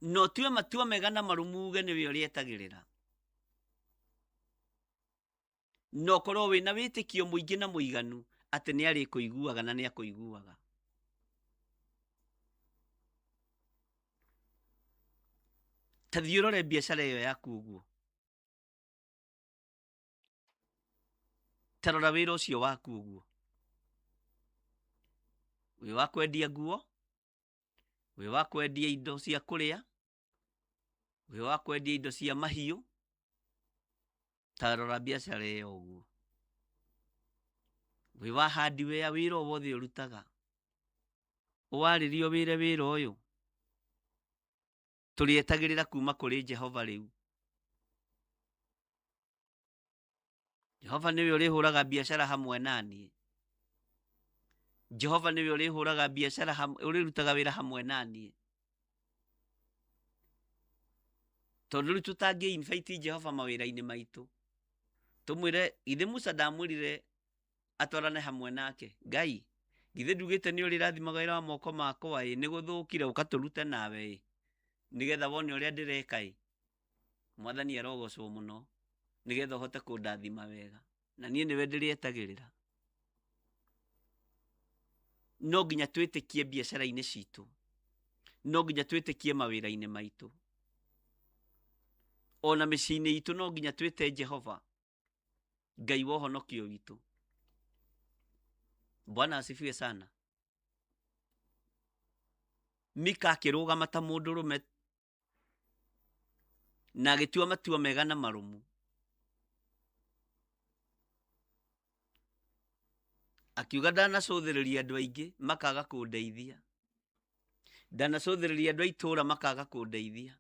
Na ũtue matua mega na marũmu uge nĩwe ũrĩetagĩrĩra. Na ũkorwo wĩna wĩtĩkio mũingĩ na mũiganu atĩ nĩ arĩkũiguaga na nĩ akũiguaga. Ta thiĩ ũrore biacara ĩyo yaku ũguo. Ta rora wĩra ũcio waku ũguo. Wĩ wa kwendia nguo, wĩ wa kwendia indo cia kũrĩa, wĩ wa kwendia indo cia mahiũ. Ta rora biacara ĩyo ũguo. Wĩ wa hardware, wĩra o wothe ũrutaga. Ũwarĩrio wĩre wĩra ũyũ. Tũrĩetagĩrĩra kuma kũrĩ Jehova rĩu. Jehova nĩwe ũrĩhũraga biacara hamwe na niĩ. Jehova nĩwe ũrĩhũraga biacara hamwe, ũrĩrutaga wĩra hamwe na niĩ. Tondũ rĩu tũtangĩ invite Jehova mawĩra-inĩ maitũ. Tũmwĩre, githĩ Musa ndamwĩrire atwarane hamwe nake? Ngai, githĩ ndugĩte nĩ ũrĩrathimaga wĩra wa moko makwa ĩ, nĩ gũthũkire ũka tũrute nawe ĩ, nĩgetha wone ũrĩa ndĩreka ĩ. Mwathani arogocwo mũno, nĩgetha ũhote kũndathima wega. Na niĩ nĩwe ndĩrĩetagĩrĩra. No nginya twĩtĩkie biacara-inĩ citũ. No nginya twĩtĩkie mawĩra-inĩ maitũ. Ona mĩciĩ-inĩ itũ no nginya twĩte Jehova Ngai wa ũhonokio witũ. Bwana asifiwe sana. Mika akĩrũgama ta mũndũrũme na agĩtua matua mega na marũmu. Akiuga ndanacũthĩrĩria andũ aingĩ makaga kũndeithia. Ndanacũthĩrĩria andũ a itũũra makaga kũndeithia.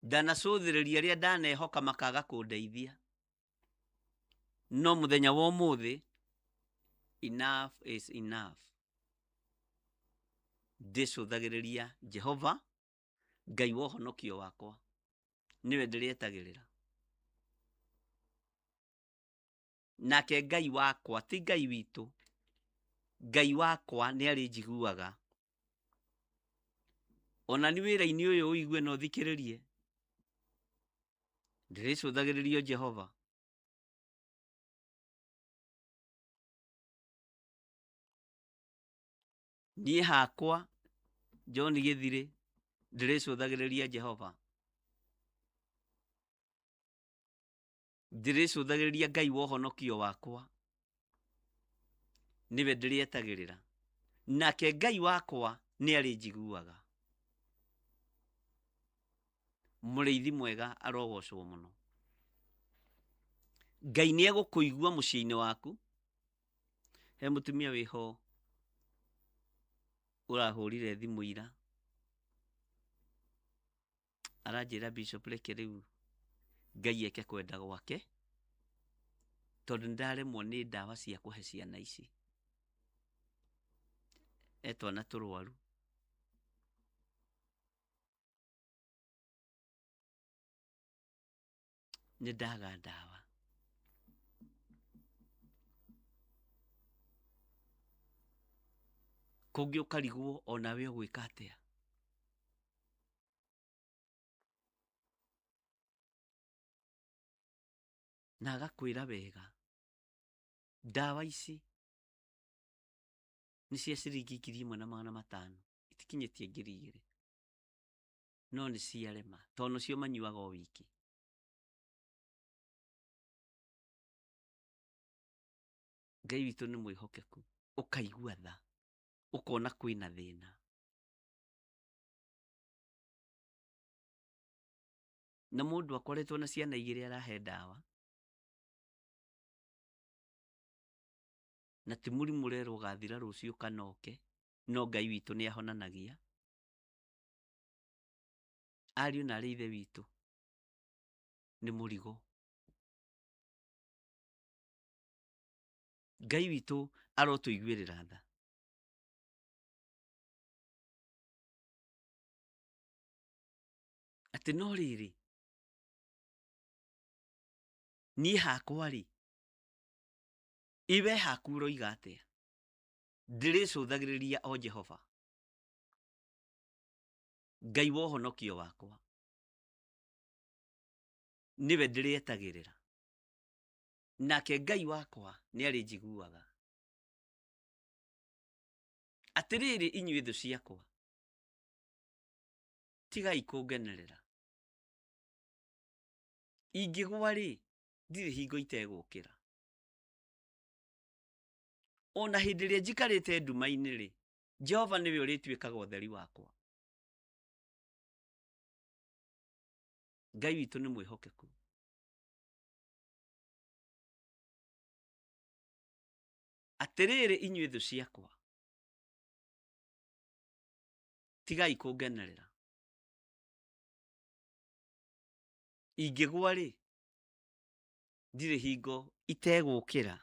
Ndanacũthĩrĩria arĩa ndanehoka makaga kũndeithia. No mũthenya wa ũmũthĩ, enough is enough. Ndĩcũthagĩrĩria Jehova, Ngai wa ũhonokio wakwa. Nĩwe ndĩrĩetagĩrĩra. Nake Ngai wakwa, ti Ngai witũ, Ngai wakwa nĩ arĩnjiguaga. Ona ni wĩra-inĩ ũyũ ũigue na ũthikĩrĩrie. Ndĩrĩcũthagĩrĩrio Jehova. Niĩ hakwa, John Gĩthirĩ, ndĩrĩcũthagĩrĩria Jehova. Ndĩrĩcũthagĩrĩria Ngai wa ũhonokio wakwa. Nĩwe ndĩrĩetagĩrĩra. Nake Ngai wakwa nĩ arĩnjiguaga. Mũrĩithi mwega arogocwo mũno. Ngai nĩ egũkũigua mũciĩ-inĩ waku. He mũtumia wĩho ũrahũrire thimũ ira. Aranjĩra Bishop reke rĩu Ngai eke kwenda gwake tondũ nĩndaremwo nĩ ndawa cia kũhe ciana ici. E twana tũrwaru. Nĩndaga ndawa. Kũngĩ ũkarigwo onawe ũgwĩka atĩa. Na agakwĩra wega, ndawa ici nĩ cia ciringi 1500, itikinyĩtie 2000, no nĩ ciarema, tondũ nĩcio manyuaga o wiki. Ngai witũ nĩ mwĩhokeku, ũkaigua tha, ũkona kwĩna thĩna. Na mũndũ akoretwo na ciana igĩrĩ arahe ndawa, na ti mũrimũ ũrerwo ũgathira rũciũ kana ũke, no Ngai witũ nĩ ahonanagia. Ariũ na arĩ ithe witũ nĩ mũrigo. Ngai witũ Arotũiguĩrĩra tha. Atĩ no rĩrĩ, niĩ hakwa rĩ, iwe haku ũroiga atĩa? Ndĩrĩcũthagĩrĩria o Jehova, Ngai wa ũhonokio wakwa, nĩwe ndĩrĩetagĩrĩra, nake Ngai wakwa nĩarĩnjiguaga. Atĩrĩrĩ inyuĩ thũ ciakwa, tigai kũngenerera. Ingĩgwa-rĩ, ndirĩ hingo itegũũkĩra. O na hĩndĩ ĩrĩa njikarĩte nduma-inĩ-rĩ, Jehova nĩwe ũrĩtuĩkaga ũtheri wakwa. Ngai witũ nĩ mwĩhokeku. Atĩrĩrĩ inyuĩ thũ ciakwa, tigai kũngenerera. Ingĩgwa-rĩ, ndirĩ hingo itegũũkĩra.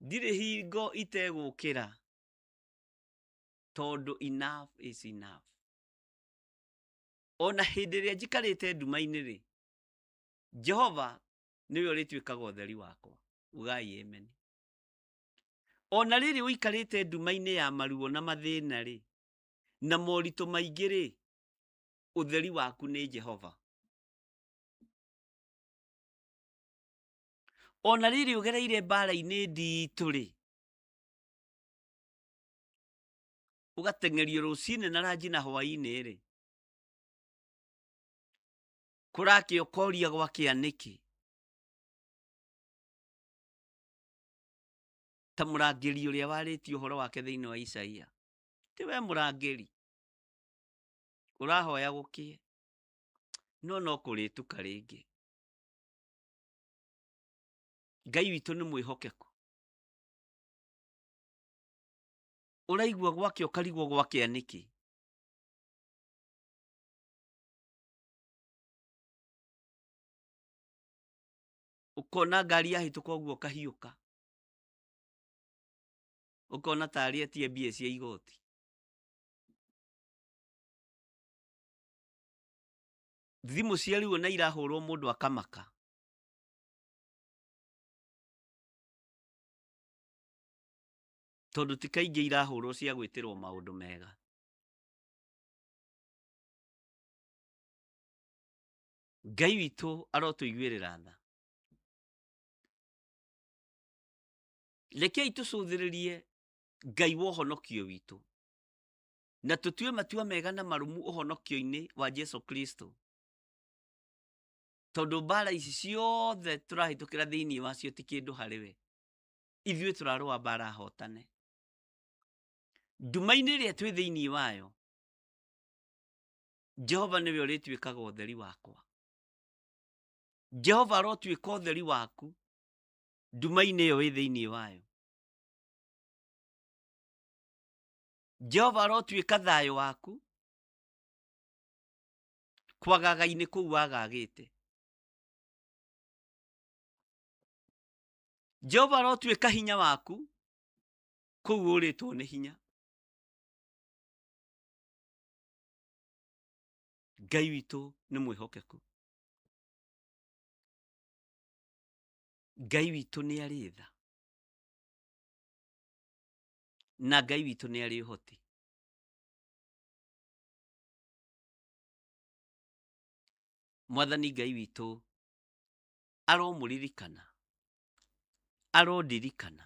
Ndirĩ hingo itegũũkĩra, tondũ enough is enough. Ona hĩndĩ ĩrĩa njikarĩte nduma-inĩ-rĩ, Jehova nĩwe ũrĩtuĩkaga ũtheri wakwa. Ugai amen. Ona rĩrĩ ũikarĩte nduma-inĩ ya maruo na mathĩna-rĩ, na moritũ maingĩ-rĩ, ũtheri waku nĩ Jehova. Ona rĩrĩ ũgereire mbara-inĩ nditũ-rĩ, ũgateng'erio rũcinĩ na ranji na hwaĩ-inĩ-rĩ, kũrakĩa ũkoria gwakĩa nĩkĩ? Ta mũrangĩri ũrĩa warĩtie ũhoro wake thĩinĩ wa Isaia. Ti we mũrangĩri, ũrahoya gũkĩe, no no kũrĩtuka rĩngĩ. Ngai witũ nĩ mwĩhokeku. Ũraigua gwakĩa ũkarigwo gwakĩa nĩkĩ? Ũkona ngari yahĩtũka ũguo ũkahiũka, ũkona tarĩ etie mbia cia igoti. Thimũ cia rĩu ona irahũrwo mũndũ akamaka. Tondũ ti kaingĩ irahũrwo cia gwĩtĩrwo maũndũ mega. Ngai witũ arotũiguĩrĩra tha. Rekei tũcũthĩrĩrie Ngai wa ũhonokio witũ na tũtue matua mega na marũmu ũhonokio-inĩ wa Jesu Kristo, tondũ mbara ici ciothe tũrahĩtũkĩra thĩinĩ wacio ti kĩndũ harĩ we. Ithuĩ tũrarũa mbara hotane. Nduma-inĩ ĩrĩa twĩ thĩinĩ wayo, Jehova nĩwe ũrĩtuĩkaga ũtheri wakwa. Jehova arotuĩka ũtheri waku nduma-inĩ ĩyo wĩ thĩinĩ wayo. Jehova arotuĩka thayũ waku kwagaga-inĩ kũu wagagĩte. Jehova arotuĩka hinya waku kũu ũrĩtwo nĩ hinya. Ngai witũ nĩ mwĩhokeku. Ngai witũ nĩ arĩ tha. Na Ngai witũ nĩ arĩ ũhoti. Mwathani Ngai witũ aromũririkana, arondirikana.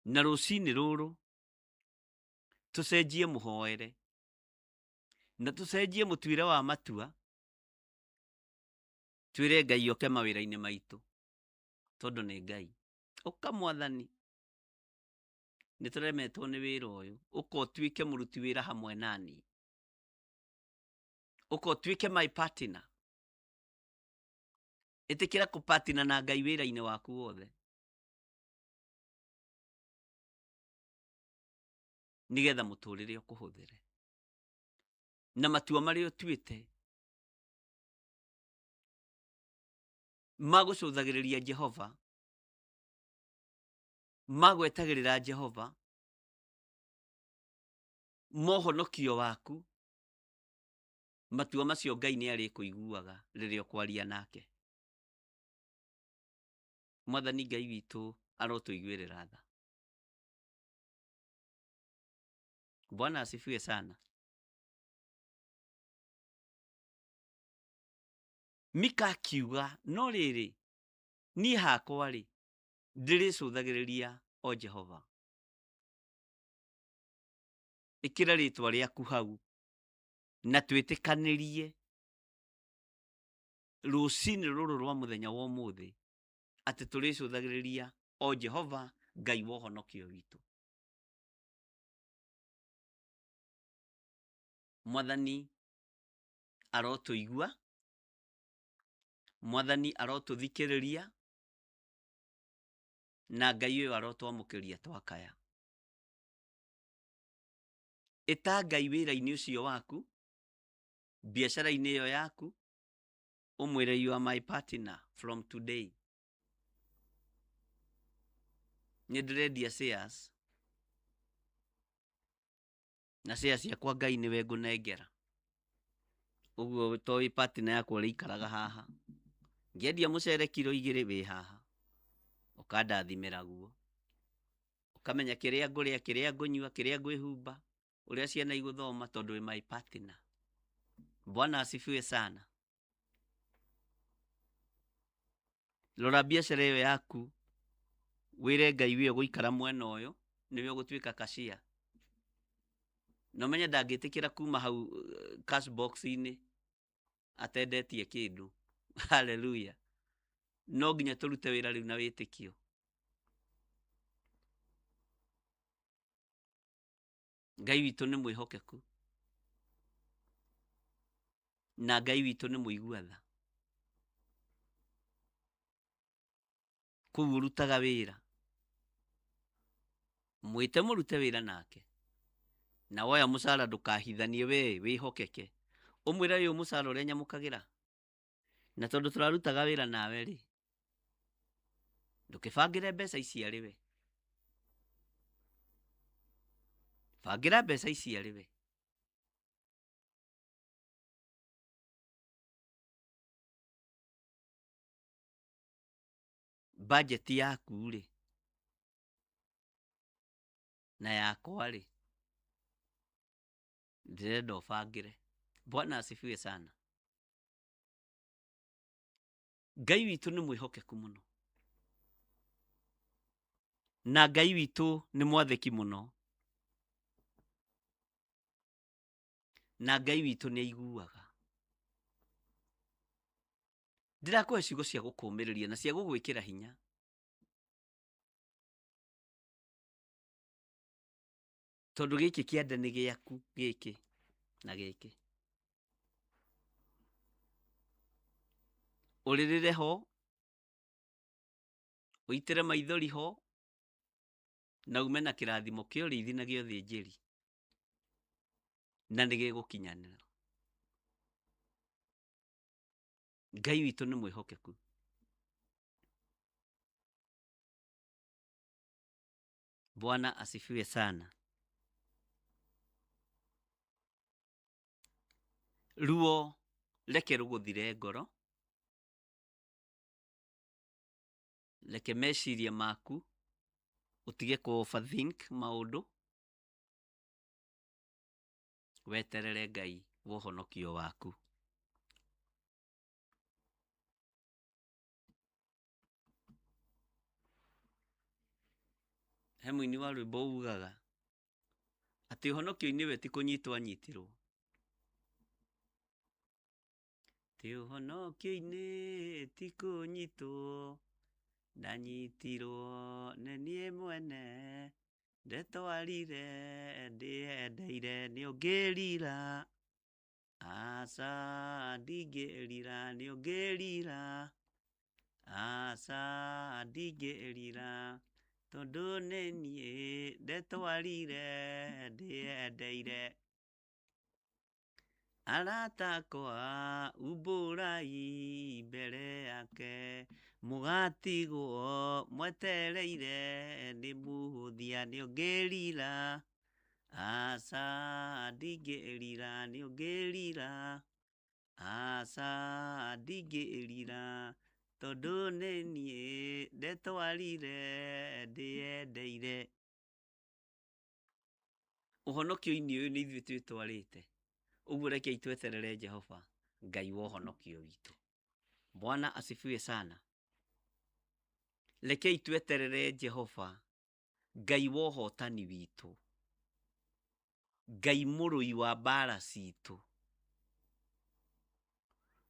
Na rũcinĩ rũrũ tũcenjie mũhoere na tũcenjie mũtuĩre wa matua, twĩre Ngai oke mawĩra-inĩ maitũ tondũ nĩ Ngai. Ũka Mwathani, nĩ tũremetwo nĩ wĩra ũyũ, ũka ũtuĩke mũruti wĩra hamwe nani, ũka ũtuĩke my partner. Ĩtĩkĩra kũpatina na Ngai wĩra-inĩ waku wothe, nĩgetha mũtũrĩre ũkũhũthĩre na matua marĩa ũtuĩte. Magũcũthagĩrĩria Jehova, magwetagĩrĩra Jehova mohonokio waku, matua macio Ngai nĩ arĩkũiguaga rĩrĩa ũkwaria nake. Mwathani Ngai witũ arotũiguĩrĩra tha. Bwana asifiwe sana. Mika akiuga, no rĩrĩ, niĩ hakwa rĩ, ndĩrĩcũthagĩrĩria o Jehova. Ĩkĩra rĩtwa rĩaku hau na twĩtĩkanĩrie rũcinĩ rũrũ rwa mũthenya wa ũmũthĩ atĩ tũrĩcũthagĩrĩria o Jehova Ngai wa ũhonokio witũ. Mwathani arotũigua, Mwathani arotũthikĩrĩria, na Ngai ũyũ arotwamũkĩria twakaya. Ĩta Ngai wĩra-inĩ ũcio waku, biacara-inĩ ĩyo yaku, ũmwĩre you are my partner from today. Nĩ ndĩrendia shares na shares ciakwa Ngai nĩwe ngũnengera. Ũguo to wĩ partner yakwa ũrĩikaraga haha. Ngĩendia mũcere kiro 2 wĩ haha, ũkandathimĩra guo, ũkamenya kĩrĩa ngũrĩa, kĩrĩa ngũnyua, kĩrĩa ngwĩhumba, ũrĩa ciana igũthoma, tondũ wĩ my partner. Bwana asifiwe sana. Rora biacara ĩyo yaku, wĩre Ngai wĩyo gũikara mwena ũyũ, nĩwe ũgũtuĩka cashier. Na ũmenye ndangĩtĩkĩra kuma hau cash box-inĩ atendetie kĩndũ. Hallelujah. No nginya tũrute wĩra rĩu na wĩtĩkio. Ngai witũ nĩ mwĩhokeku na Ngai witũ nĩ mũigua tha. Kũu ũrutaga wĩra, mwĩte mũrute wĩra nake, na woya mũcara ndũkahithanie, we wĩhokeke, ũmwĩre ũyũ mũcara ũrĩa nyamũkagĩra, na tondũ tũrarutaga wĩra nawe rĩ, ndũkĩbangĩre mbeca ici arĩ we, bangĩra mbeca ici arĩ we. Bajeti yaku rĩ na yakwa rĩ, ndĩrenda ũbangĩre. Bwana asifiwe sana. Ngai witũ nĩ mwĩhokeku mũno, na Ngai witũ nĩ mwathĩki mũno, na Ngai witũ nĩ aiguaga. Ndĩrakũhe ciugo cia gũkũũmĩrĩria na cia gũgwĩkĩra hinya. Tondũ gĩkĩ kĩande nĩ gĩaku, gĩkĩ na gĩkĩ. Ũrĩrĩre ho, ũitĩre maithori ho, na ume na kĩrathimo kĩa ũrĩithi na gĩa ũthĩnjĩri, na nĩ gĩgũkinyanĩra. Ngai witũ nĩ mwĩhokeku. Bwana asifiwe sana. Ruo reke rũgũthire ngoro, reke meciria maku ũtige kũ overthink maũndũ, weterere Ngai wa ũhonokio waku. He mũini wa rwĩmbo ugaga atĩ ũhonokio-inĩ we ti kũnyitwo anyitirwo, ti ũhonokio-inĩ ti kũnyitwo, ndanyitirwo nĩ niĩ mwene, ndetwarire ndĩyendeire nĩ ũngĩrira, aca ndingĩrira nĩ ũngĩrira, aca ndingĩrira, tondũ nĩ niĩ ndetwarire ndĩyendeire. Arata akwa umbũrai mbere yake, mũgatigwo mwetereire nĩ mũhũthia nĩũngĩrira. Aca ndingĩrira nĩũngĩrira, aca ndingĩrira, tondũ nĩ niĩ ndetwarire ndĩyendeire. Ũhonokio-inĩ ũyũ nĩ ithuĩ twĩtwarĩte, ũguo rekei tweterere Jehova Ngai wa ũhonokio witũ. Bwana asifiwe sana. Rekei tweterere Jehova Ngai wa ũhotani witũ, Ngai mũrũi wa mbara citũ,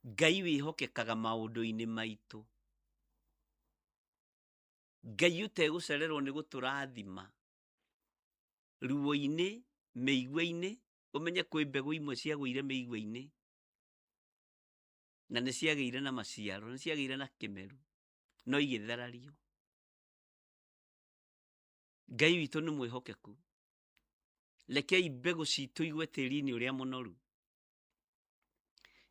Ngai wĩhokekaga maũndũ-inĩ maitũ, Ngai ũtegũcererwo nĩ gũtũrathima ruo-inĩ, mĩigua-inĩ, ũmenye kwĩ mbegũ imwe ciagũire mĩigua-inĩ na nĩ ciagĩire na maciaro, nĩ ciagĩire na kĩmeru, no igĩtharario. Ngai witũ nĩ mwĩhokeku. Rekei mbegũ citũ igwe tĩri-inĩ ũrĩa mũnoru.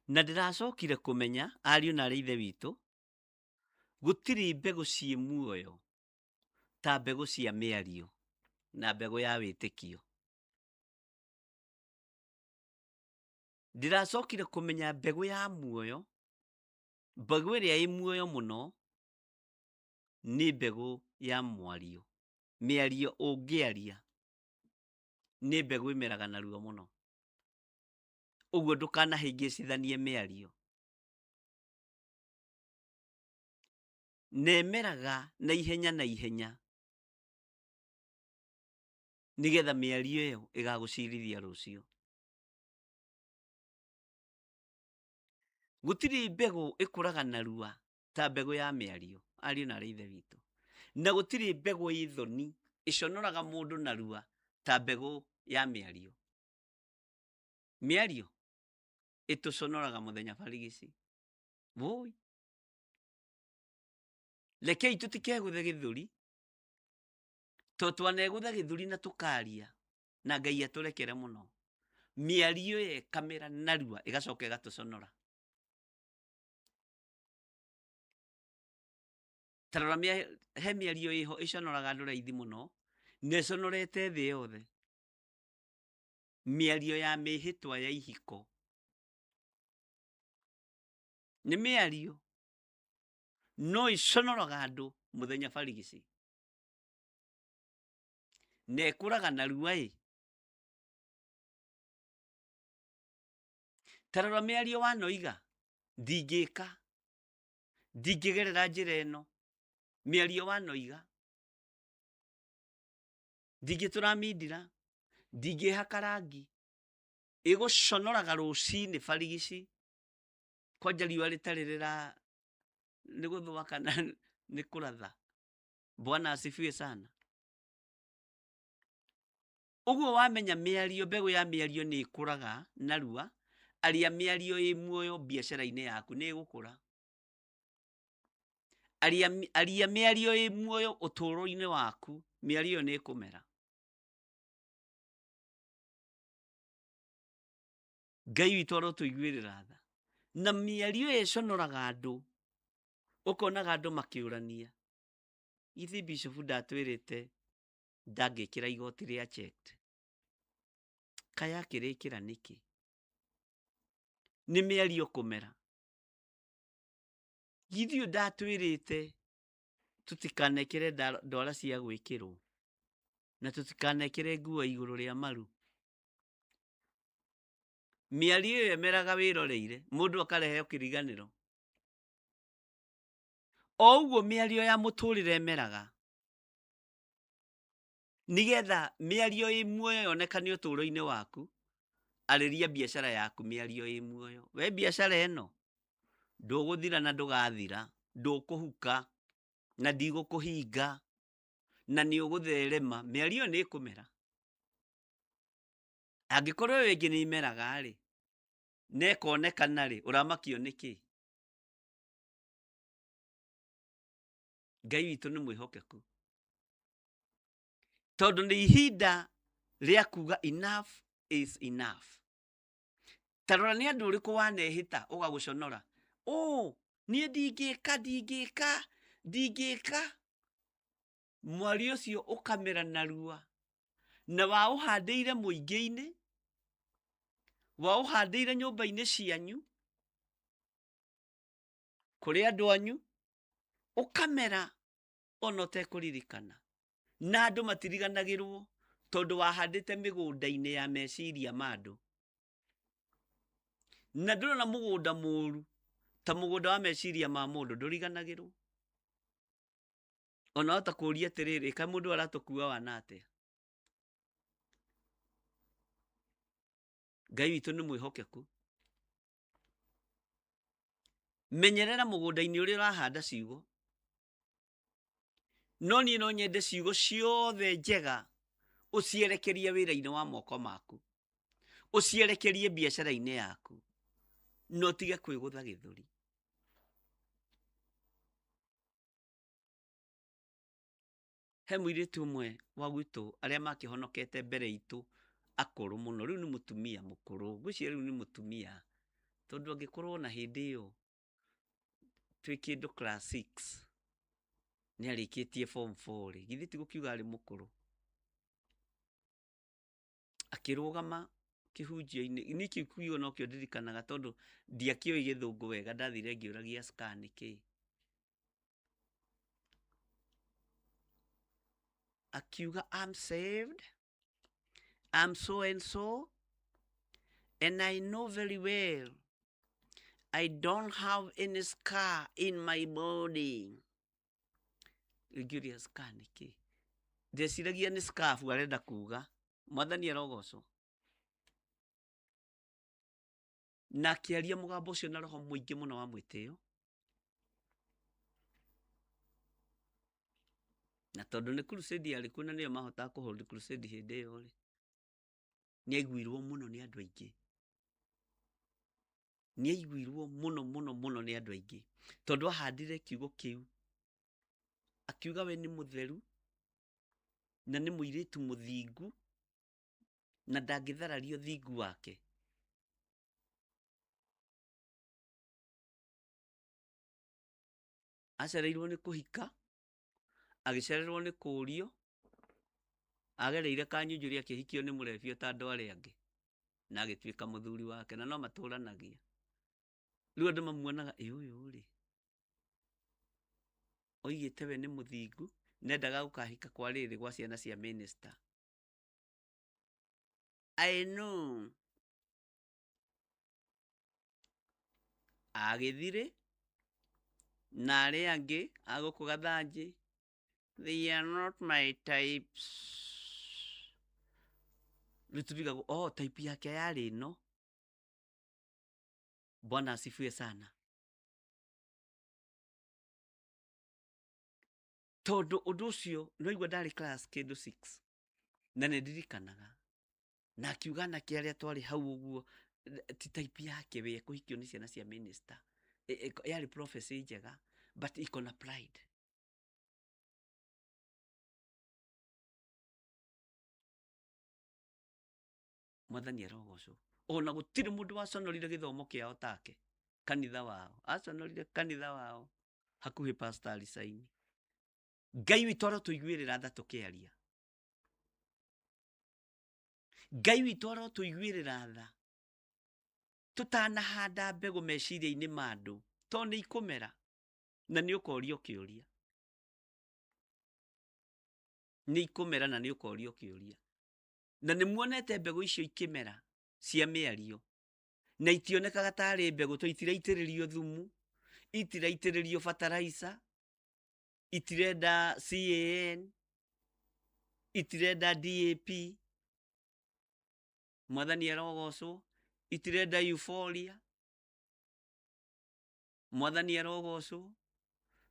Na ndĩracokire kũmenya ariũ na arĩ ithe witũ, gũtirĩ mbegũ ciĩ muoyo ta mbegũ cia mĩario na mbegũ ya wĩtĩkio. Ndĩracokire kũmenya mbegũ ya muoyo, mbegũ ĩrĩa ĩ muoyo mũno nĩ mbegũ ya mwario. Mĩario ũngĩaria nĩ mbegũ ĩmeraga narua mũno. Ũguo ndũkanahĩngĩcithanie mĩario. Na ĩmeraga na ihenya na ihenya nĩgetha mĩario ĩyo ĩgagũcirithia rũciũ. Gũtirĩ mbegũ ĩkũraga narua ta mbegũ ya mĩario, ariũ na arĩ ithe witũ. Na gũtirĩ mbegũ ĩ thoni ĩconoraga mũndũ narua ta mbegũ ya mĩario. Mĩario ĩtũconoraga mũthenya barigici. Woi, rekei tũtikegũthe gĩthũri, to twanegũtha gĩthũri na tũkaria na Ngai atũrekere mũno. Mĩario ĩyo ĩkamera narua ĩgacoka ĩgatũconora. Ta rora he mĩario ĩho ĩconoraga andũ raithi mũno na ĩconorete thĩ yothe. Mĩario ya mĩhĩtwa ya ihiko nĩ mĩario no ĩconoraga andũ mũthenya barigici na ĩkũraga narua ĩ. Ta rora mĩario wanoiga ndingĩka, ndingĩgerera njĩra ĩno, mĩario wanoiga ndingĩtũra mindira, ndingĩhaka rangi, ĩgũconoraga rũcinĩ barigici kwanja riũa rĩtarĩ rĩra nĩ gũthũa kana nĩ kũratha. Bwana asifiwe sana. Ũguo wamenya mĩario, mbegũ ya mĩario nĩ ĩkũraga narua, aria mĩario ĩ muoyo biacara-inĩ yaku nĩ ĩgũkũra. Aria mĩario ĩ muoyo ũtũũro-inĩ waku, mĩario ĩyo nĩ ĩkũmera. Ngai witũ arotũiguĩrĩra tha. Na mĩario ĩyo ĩconoraga andũ, ũkonaga andũ makĩũrania, githĩ bishop ndatwĩrĩte ndangĩkĩra igoti rĩa checked, kaĩ akĩrĩkĩra nĩkĩ? Nĩ mĩario kũmera. Githĩ ũyũ ndatwĩrĩte tũtikanekĩre ndwara cia gwĩkĩrwo na tũtikanekĩre nguo igũrũ rĩa maru. Mĩario ĩyo ĩmeraga wĩroreire, mũndũ akareheo kĩriganĩro. O ũguo mĩario ya mũtũrĩre ĩmeraga, nĩgetha mĩario ĩ muoyo yonekane ũtũũro-inĩ waku, arĩria biacara yaku mĩario ĩ muoyo. We biacara ĩno ndũgũthira na ndũgathira, ndũkũhuka na ndigũkũhinga na nĩ ũgũtherema. Mĩario ĩyo nĩ ĩkũmera. Angĩkorwo ĩyo ĩngĩ nĩ imeraga rĩ, na ĩkonekana rĩ, ũramakio nĩkĩ? Ngai witũ nĩ mwĩhokeku, tondũ nĩ ihinda rĩa kuga enough is enough. Ta rora nĩ andũ ũrĩkũ wanehĩta ũgagũconora. Ũ, niĩ ndingĩka, ndingĩka, ndingĩka. Mwario ũcio ũkamera narua. Na waũhandĩire mũingĩ-inĩ, waũhandĩire nyũmba-inĩ cianyu, kũrĩ andũ anyu, ũkamera ona ũtekũririkana. Na andũ matiriganagĩrwo tondũ wahandĩte mĩgũnda-inĩ ya meciria ma andũ. Na ndũrona mũgũnda mũru ta mũgũnda wa meciria ma mũndũ, ndũriganagĩrwo. Ona wahota kũũria atĩrĩrĩ, kaĩ mũndũ aratũkua wana atĩa? Ngai witũ nĩ mwĩhokeku. Menyerera mũgũnda-inĩ ũrĩa ũrahanda ciugo. No niĩ no nyende ciugo ciothe njega ũcierekerie wĩra-inĩ wa moko maku, ũcierekerie biacara-inĩ yaku, na ũtige kwĩgũtha gĩthũri. He mũirĩtu ũmwe wa gwitũ arĩa makĩhonokete mbere itũ akũrũ mũno, rĩu nĩ mũtumia mũkũrũ, ngwĩciria rĩu nĩ mũtumia, tondũ angĩkorwo na hĩndĩ ĩyo twĩ kĩndũ class 6 nĩ arĩkĩtie form 4 rĩ, githĩ ti gũkiuga arĩ mũkũrũ. Akĩrũgama kĩhunjio-inĩ, niĩ kĩu kiugo nokĩo ndirikanaga tondũ ndiakĩũĩ gĩthũngũ wega, ndathire ngĩũragia scar nĩ kĩĩ. Akiuga I'm saved, I'm so and so, and I know very well I don't have any scar in my body. Ngĩũria scar nĩ kĩĩ? Ndeciragia nĩ scarf arenda kuga. Mwathani arogocwo. Na akĩaria mũgambo ũcio na roho mũingĩ mũno wa mwĩtĩo. Na tondũ nĩ crusade yarĩ kuo na nĩo mahotaga kũ hold crusade hĩndĩ ĩyo rĩ, nĩ aiguirwo mũno nĩ andũ aingĩ. Nĩ aiguirwo mũno mũno mũno nĩ andũ aingĩ tondũ ahandire kiugo kĩu, akiuga we nĩ mũtheru na nĩ mũirĩtu mũthingu na ndangĩthararia ũthingu wake. Acereirwo nĩ kũhika, agĩcererwo nĩ kũũrio, agereire kanyunjũri akĩhikio nĩ mũrebi o ta andũ arĩa angĩ, na agĩtuĩka mũthuri wake, na no matũranagia. Rĩu andũ mamuonaga, ĩ ũyũ rĩ, oigĩte we nĩ mũthingu, nendaga gũkahika kwa rĩrĩ gwa ciana cia minister. I know. Agĩthirĩ na arĩa angĩ a gũkũ Gathanjĩ, they are not my types. Rĩu tũrigagwo, oh, type yake yarĩ ĩno. Bwana asifiwe sana. Tondũ ũndũ ũcio nĩwaigua ndarĩ class kĩndũ 6 na nĩ ndirikanaga na akiuga anake arĩa twarĩ hau ũguo ti type yake we kũhikio nĩ ciana cia minister. Yarĩ prophecy njega but iko na pride. Mwathani arogocwo. Ona gũtirĩ mũndũ waconorire gĩthomo kĩao take kanitha wao, aconorire kanitha wao hakuhĩ pastor Alisaini. Ngai witũ arotũiguĩrĩra tha tũkĩaria. Ngai witũ arotũiguĩrĩra tha tũtanahanda mbegũ meciria-inĩ ma andũ, tondũ nĩ ikũmera na nĩ ũkorio kĩũria. Nĩ ikũmera na nĩ ũkorio kĩũria. Na nĩ muonete mbegũ icio ikĩmera cia mĩario na itionekaga tarĩ mbegũ, to itiraitĩrĩrio thumu, itiraitĩrĩrio fertilizer, itirenda CAN, itirenda DAP, Mwathani arogocwo, itirenda euphoria, Mwathani arogocwo.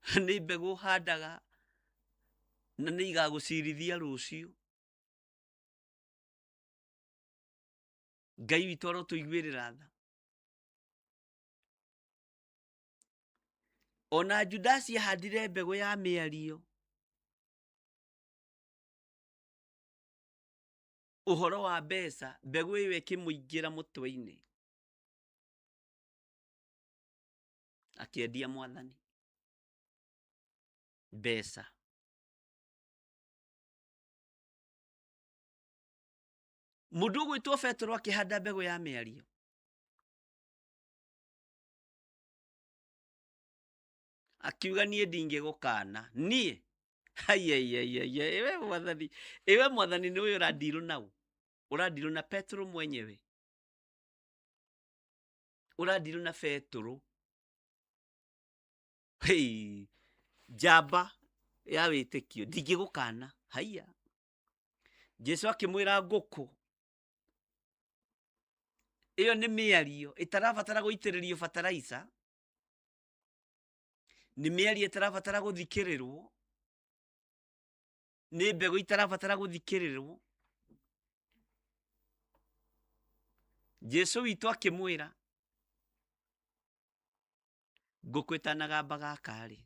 Nĩ mbegũ ũhandaga na nĩ igagũcirithia rũciũ. Ngai witũ arotũiguĩrĩra tha. Ona Judasi ahandire mbegũ ya mĩario, ũhoro wa mbeca, mbegũ ĩyo ĩkĩmũingĩra mũtwe-inĩ. Akĩendia Mwathani mbeca. Mũndũ ũgwĩtwo Petero akĩhanda mbegũ ya mĩario. Akiuga niĩ ndingĩgũkana niĩ. Aiaiaiaia, iwe Mwathani, iwe Mwathani nĩwe ũrandirũ nau, ũrandirũ na Petero mwenyewe, ũrandirũ na Petero. Hei, njamba ya wĩtĩkio, ndingĩgũkana. Haiya, Jesu akĩmwĩra ngũkũ ĩyo nĩ mĩario ĩtarabatara gũitĩrĩrio bataraitha, nĩ mĩario ĩtarabatara gũthikĩrĩrwo, nĩ mbegũ itarabatara gũthikĩrĩrwo. Jesu witũ akĩmwĩra ngũkũ ĩtanagamba gaka-rĩ,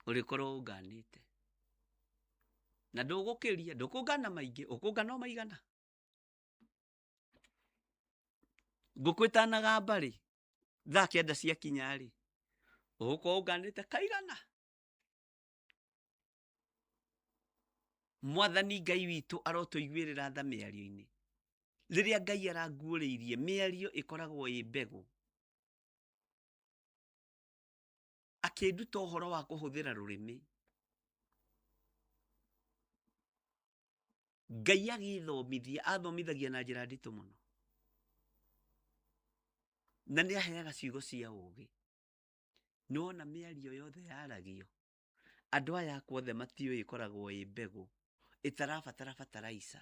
ũrĩkorwo ũnganĩte na ndũgũkĩria, ndũkũngana maingĩ, ũkũngana o maigana. Ngũkũ ĩtanagamba-rĩ, thaa 9 ciakinya-rĩ, ũgũkorwo ũnganĩte kaigana. Mwathani Ngai witũ arotũiguĩrĩra tha mĩario-inĩ. Rĩrĩa Ngai aranguũrĩirie, mĩario ĩkoragwo ĩ mbegũ. Akĩnduta ũhoro wa kũhũthĩra rũrĩmĩ. Ngai agĩthomithia, athomithagia na njĩra nditũ mũno. Na nĩ aheaga ciugo cia ũũgĩ. Nĩwona mĩario yothe yaragio, andũ aya akwa othe matiũĩ ĩkoragwo ĩ mbegũ ĩtarabatara bataraitha,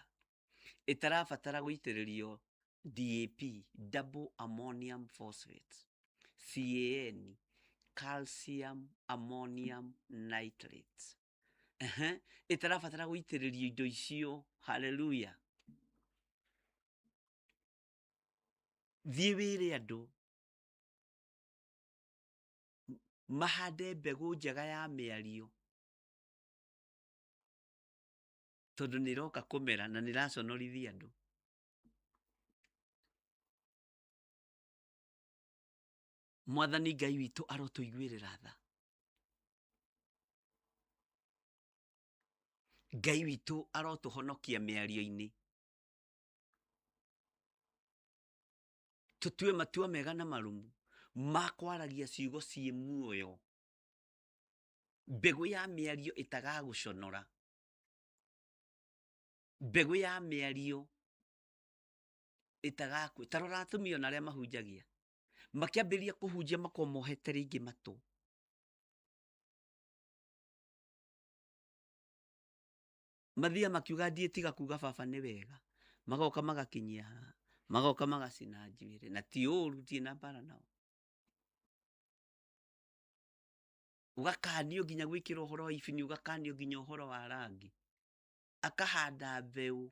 ĩtarabatara gũitĩrĩrio DAP, double ammonium phosphate, CAN, calcium ammonium nitrate. Ehe, ĩtarabatara gũitĩrĩrio indo icio. Haleluya. Thiĩ wĩre andũ mahande mbegũ njega ya mĩario, tondũ nĩ ĩroka kũmera na nĩ ĩraconorithia andũ. Mwathani Ngai witũ arotũiguĩrĩra tha. Ngai witũ arotũhonokia mĩario-inĩ. Tũtue matua mega na marũmu ma kwaragia ciugo ciĩ muoyo. Mbegũ ya mĩario ĩtagagũconora. Mbegũ ya mĩario ĩtagakũ. Ta rora atumia ona arĩa mahunjagia. Makĩambĩrĩria kũhunjia makoragwo mohete rĩngĩ matũ. Mathiaga makiuga ndiĩ tiga kuga baba nĩ wega. Magoka magakinyia haha. Magoka magacina njuĩrĩ. Na ti ũru, ndirĩ na mbara nao. Ũgakanio nginya gwĩkĩra ũhoro wa ibini, ũgakanio nginya ũhoro wa rangi. Akahanda mbeũ,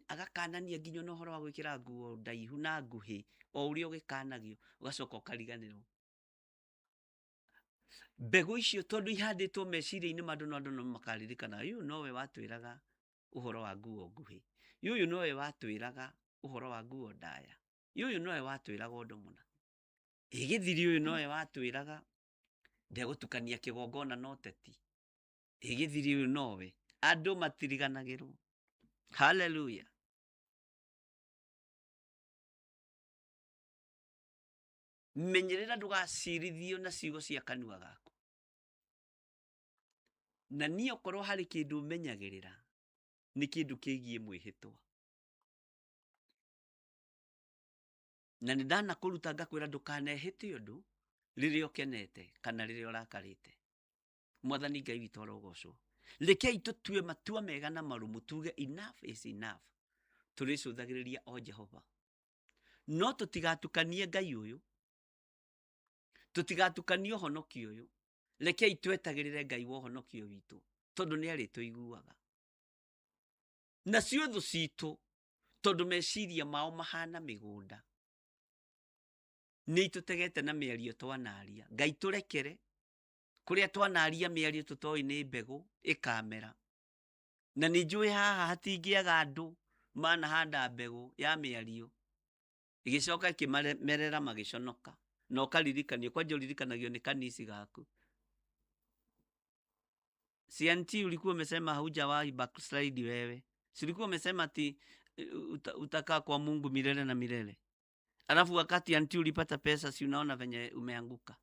agakanania nginya na ũhoro wa gwĩkĩra nguo ndaihu na nguhĩ, o ũrĩa ũgĩkanagio, ũgacoka ũkariganĩrwo. Mbegũ icio tondũ ihandĩtwo meciria-inĩ ma andũ, no andũ no makaririkana, ũyũ nowe watwĩraga ũhoro wa nguo nguhĩ, ũyũ nowe watwĩraga ũhoro wa nguo ndaya, ũyũ nowe watwĩraga ũndũ mũna. Ĩgĩthiri ũyũ nowe watwĩraga ndegũtukania kĩgongona na ũteti. Ĩgĩthiri ũyũ nowe. Andũ matiriganagĩrwo. Hallelujah. Menyerera ndũgacirithio na ciugo cia kanua gaku. Na niĩ okorwo harĩ kĩndũ menyagĩrĩra, nĩ kĩndũ kĩgiĩ mwĩhĩtwa. Na nĩ ndanakũruta ngakwĩra ndũkanehĩte ũndũ rĩrĩa ũkenete kana rĩrĩa ũrakarĩte. Mwathani Ngai witũ arogocwo. Rekei tũtue matua mega na marũmu, tuge enough is enough. Tũrĩcũthagĩrĩria o Jehova. No tũtigatukanie Ngai ũyũ, tũtigatukanie ũhonokio ũyũ. Rekei twetagĩrĩre Ngai wa ũhonokio witũ, tondũ nĩ arĩtũiguaga. Nacio thũ citũ, tondũ meciria mao mahana mĩgũnda, nĩ itũtegete na mĩario twanaria. Ngai tũrekere, kũrĩa twanaria mĩario tũtoĩ nĩ mbegũ ĩkamera. Na nĩ njũĩ haha hatingĩaga andũ manahanda mbegũ ya mĩario Ĩgĩcoka ĩkĩmamerera magĩconoka. Na ũkaririkanio, kwanja ũririkanagio nĩ kanisi gaku. CNT ulikuwa umesema haujawahi backslide wewe. Si ulikuwa umesema ati utakaa kwa Mungu milele na milele. Alafu wakati anti ulipata pesa, si unaona venye umeanguka.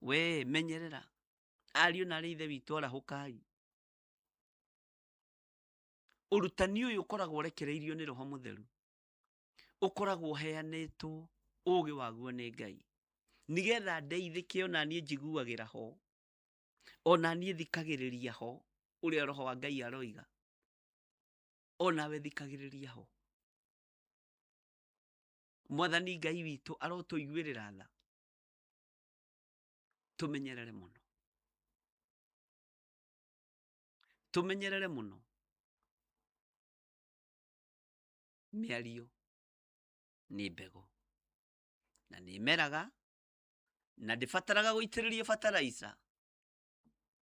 We menyerera. Ariũ na arĩ ithe witũ arahũkai. Ũrutani ũyũ ũkoragwo ũrekereirio nĩ Roho Mũtheru. Ũkoragwo ũheanĩtwo ũgĩ waguo nĩ Ngai. Nĩgetha ndeithĩke ona niĩ njiguagĩra ho. Ona niĩ thikagĩrĩria ho ũrĩa Roho wa Ngai aroiga. Onawe thikagĩrĩria ho. Mwathani Ngai witũ arotũiguĩrĩra tha. Tũmenyerere mũno. Tũmenyerere mũno. Mĩario nĩ mbegũ. Na nĩ ĩmeraga na ndĩbataraga gũitĩrĩrio fertilizer.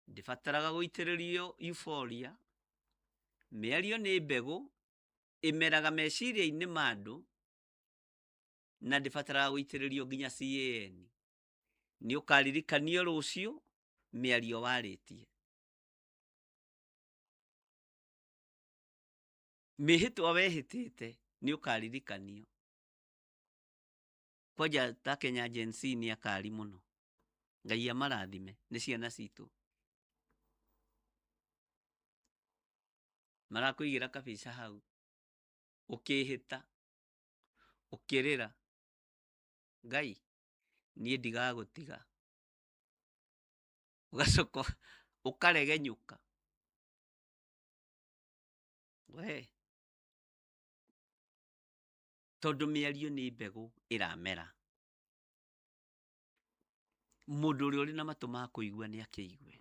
Ndĩbataraga gũitĩrĩrio euphoria. Mĩario nĩ mbegũ ĩmeraga meciria-inĩ ma andũ na ndĩbataraga gũitĩrĩrio nginya CAN. Nĩ ũkaririkanio rũciũ mĩario warĩtie. Mĩhĩtwa wehĩtĩte nĩ ũkaririkanio. Kwanja ta Kenya Gen Z nĩ akari mũno. Ngai amarathime nĩ ciana citũ. Marakũigĩra kabica hau ũkĩhĩta ũkĩrĩra Ngai niĩ ndigagũtiga. Ũgacoka ũkaregenyũka. We tondũ mĩario nĩ mbegũ ĩramera. Mũndũ ũrĩa ũrĩ na matũ ma kũigua nĩ akĩigue.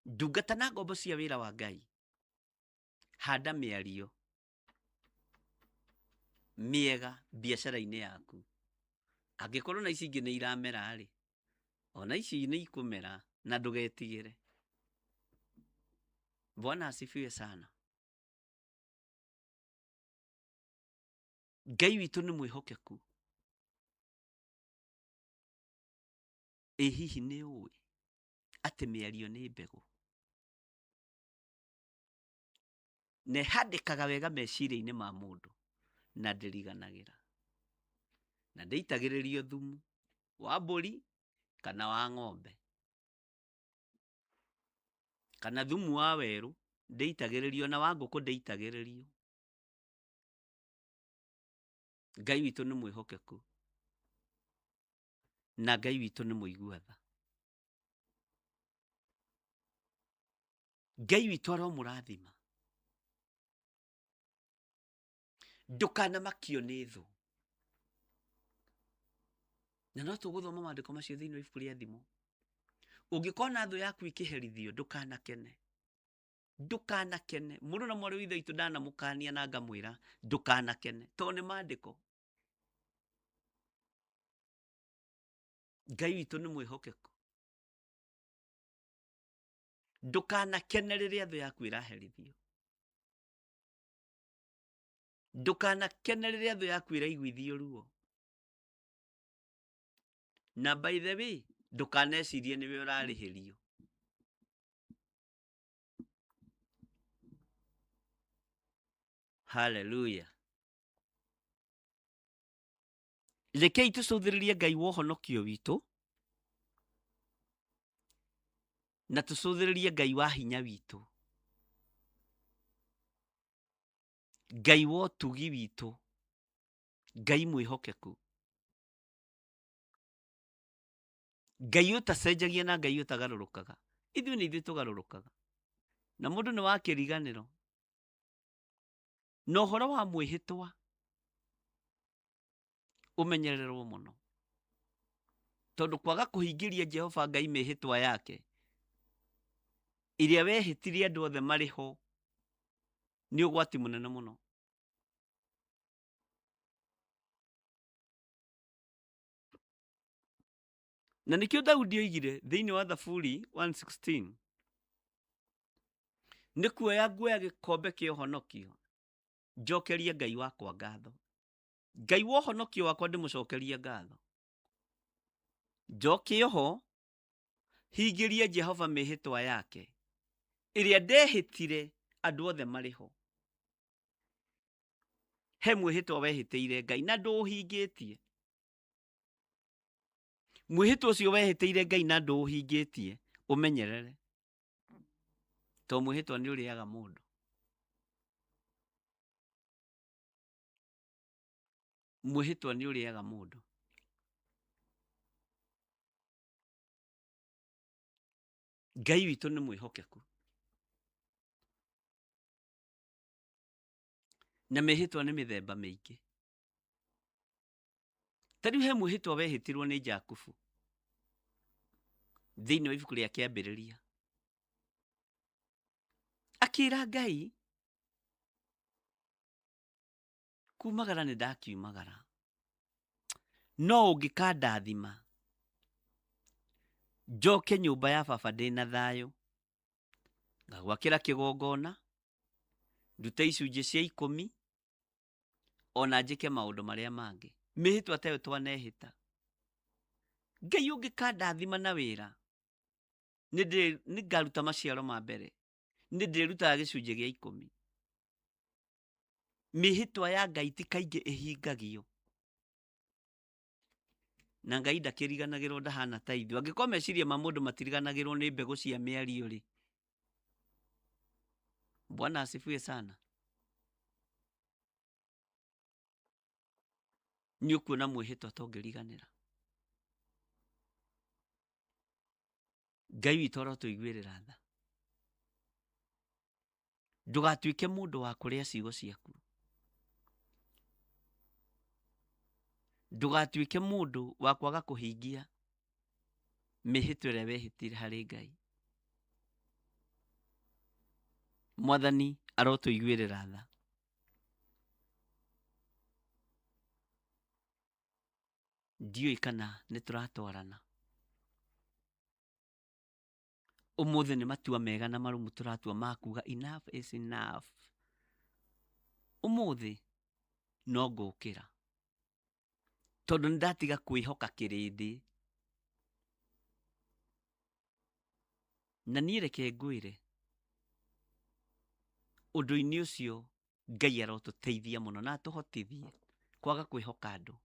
Ndungata na ngombo cia wĩra wa Ngai, handa mĩario mĩega biacara-inĩ yaku. Angĩkorwo na ici ingĩ nĩ iramera rĩ, ona ici nĩ ikũmera na ndũgetigĩre. Bwana asifiwe sana. Ngai witũ nĩ mwĩhokeku. Ĩ hihi nĩ ũĩ atĩ mĩario nĩ mbegũ? Na ĩhandĩkaga wega meciria-inĩ ma mũndũ na ndĩriganagĩra. Na ndĩitagĩrĩrio thumu wa mbũri kana wa ng'ombe. Kana thumu wa werũ ndĩitagĩrĩrio na wa ngũkũ ndĩitagĩrĩrio. Ngai witũ nĩ mwĩhokeku. Na Ngai witũ nĩ mũigua tha. Ngai witũ aromũrathima. Ndũkanamakio nĩ thũ. Na no tũgũthoma maandĩko macio thĩinĩ wa ibuku rĩa Thimo. Ũngĩkona thũ yaku ĩkĩherithio ndũkanakene. Ndũkanakene. Mũrũ na mwarĩ wa ithe witũ ndanamũkania na ngamwĩra ndũkanakene tondũ nĩ maandĩko. Ngai witũ nĩ mwĩhokeku. Ndũkanakene rĩrĩa thũ yaku ĩraherithio. Ndũkanakene rĩrĩa thũ yaku ĩraiguithio ruo. Na by the way, ndũkanecirie nĩwe ũrarĩhĩrio. Hallelujah. Rekei tũcũthĩrĩrie Ngai wa ũhonokio witũ na tũcũthĩrĩrie Ngai wa hinya witũ, Ngai wa ũtugi witũ, Ngai mwĩhokeku, Ngai ũtacenjagia na Ngai ũtagarũrũkaga. Ithuĩ nĩ ithuĩ tũgarũrũkaga na mũndũ nĩ wa kĩriganĩro. Na ũhoro wa mwĩhĩtwa ũmenyererwo mũno, tondũ kwaga kũhingĩria Jehova Ngai mĩhĩtwa yake ĩrĩa wehĩtirie andũ othe marĩ ho nĩ ũgwati mũnene mũno. Na nĩkĩo Daudi oigire thĩinĩ wa Thaburi 116, nĩ kuoya nguoya gĩkombe kĩa ũhonokio. Njokerie Ngai wakwa ngatho. Ngai wa ũhonokio wakwa ndĩmũcokerie ngatho. Njoke oho hingĩrie Jehova mĩhĩtwa yake ĩrĩa ndehĩtire andũ othe marĩ ho. He mwĩhĩtwa wehĩtĩire Ngai na ndũũhingĩtie. Mwĩhĩtwa ũcio wehĩtĩire Ngai na ndũũhingĩtie, ũmenyerere. To mwĩhĩtwa nĩ ũrĩaga mũndũ. Mwĩhĩtwa nĩ ũrĩaga mũndũ. Ngai witũ nĩ mwĩhokeku. Na mĩhĩtwa nĩ mĩthemba mĩingĩ. Ta rĩu he mwĩhĩtwa wehĩtirwo nĩ Jakubu thĩinĩ wa ibuku rĩa kĩambĩrĩria. Akĩra Ngai, kumagara nĩ ndakiumagara, no ũngĩkandathima njoke nyũmba ya baba ndĩ na thayũ, ngagwakĩra kĩgongona, ndute icunjĩ cia ikũmi, ona njĩke maũndũ marĩa mangĩ. Mĩhĩtwa ta ĩyo twanehĩta. Ngai ũngĩkandathima na wĩra, nĩngaruta maciaro ma mbere, nĩndĩrutaga gĩcunjĩ gĩa ikũmi. Mĩhĩtwa ya Ngai ti kaingĩ ĩhingagio. Na Ngai ndakĩriganagĩrwo, ndahana ta ithuĩ. Angĩkorwo meciria ma mũndũ matiriganagĩrwo nĩ mbegũ cia mĩario rĩ, Bwana asifiwe sana. Nĩ ũkuona mwĩhĩtwa tũngĩriganĩra. Ngai witũ arotũiguĩrĩra tha. Ndũgatuĩke mũndũ wa kũrĩa ciugo ciaku. Ndũgatuĩke mũndũ wa kwaga kũhingia mĩhĩtwa ĩrĩa wehĩtire harĩ Ngai. Mwathani arotũiguĩrĩra tha. Ndiũĩ kana nĩ tũratwarana. Ũmũthĩ nĩ matua mega na marũmu tũratua ma kuga enough is enough. Ũmũthĩ no ngũkĩra tondũ nĩ ndatiga kwĩhoka kĩrĩndĩ. Na niĩ reke ngwĩre ũndũ-inĩ ũcio Ngai arotũteithia mũno na atũhotithie kwaga kwĩhoka andũ.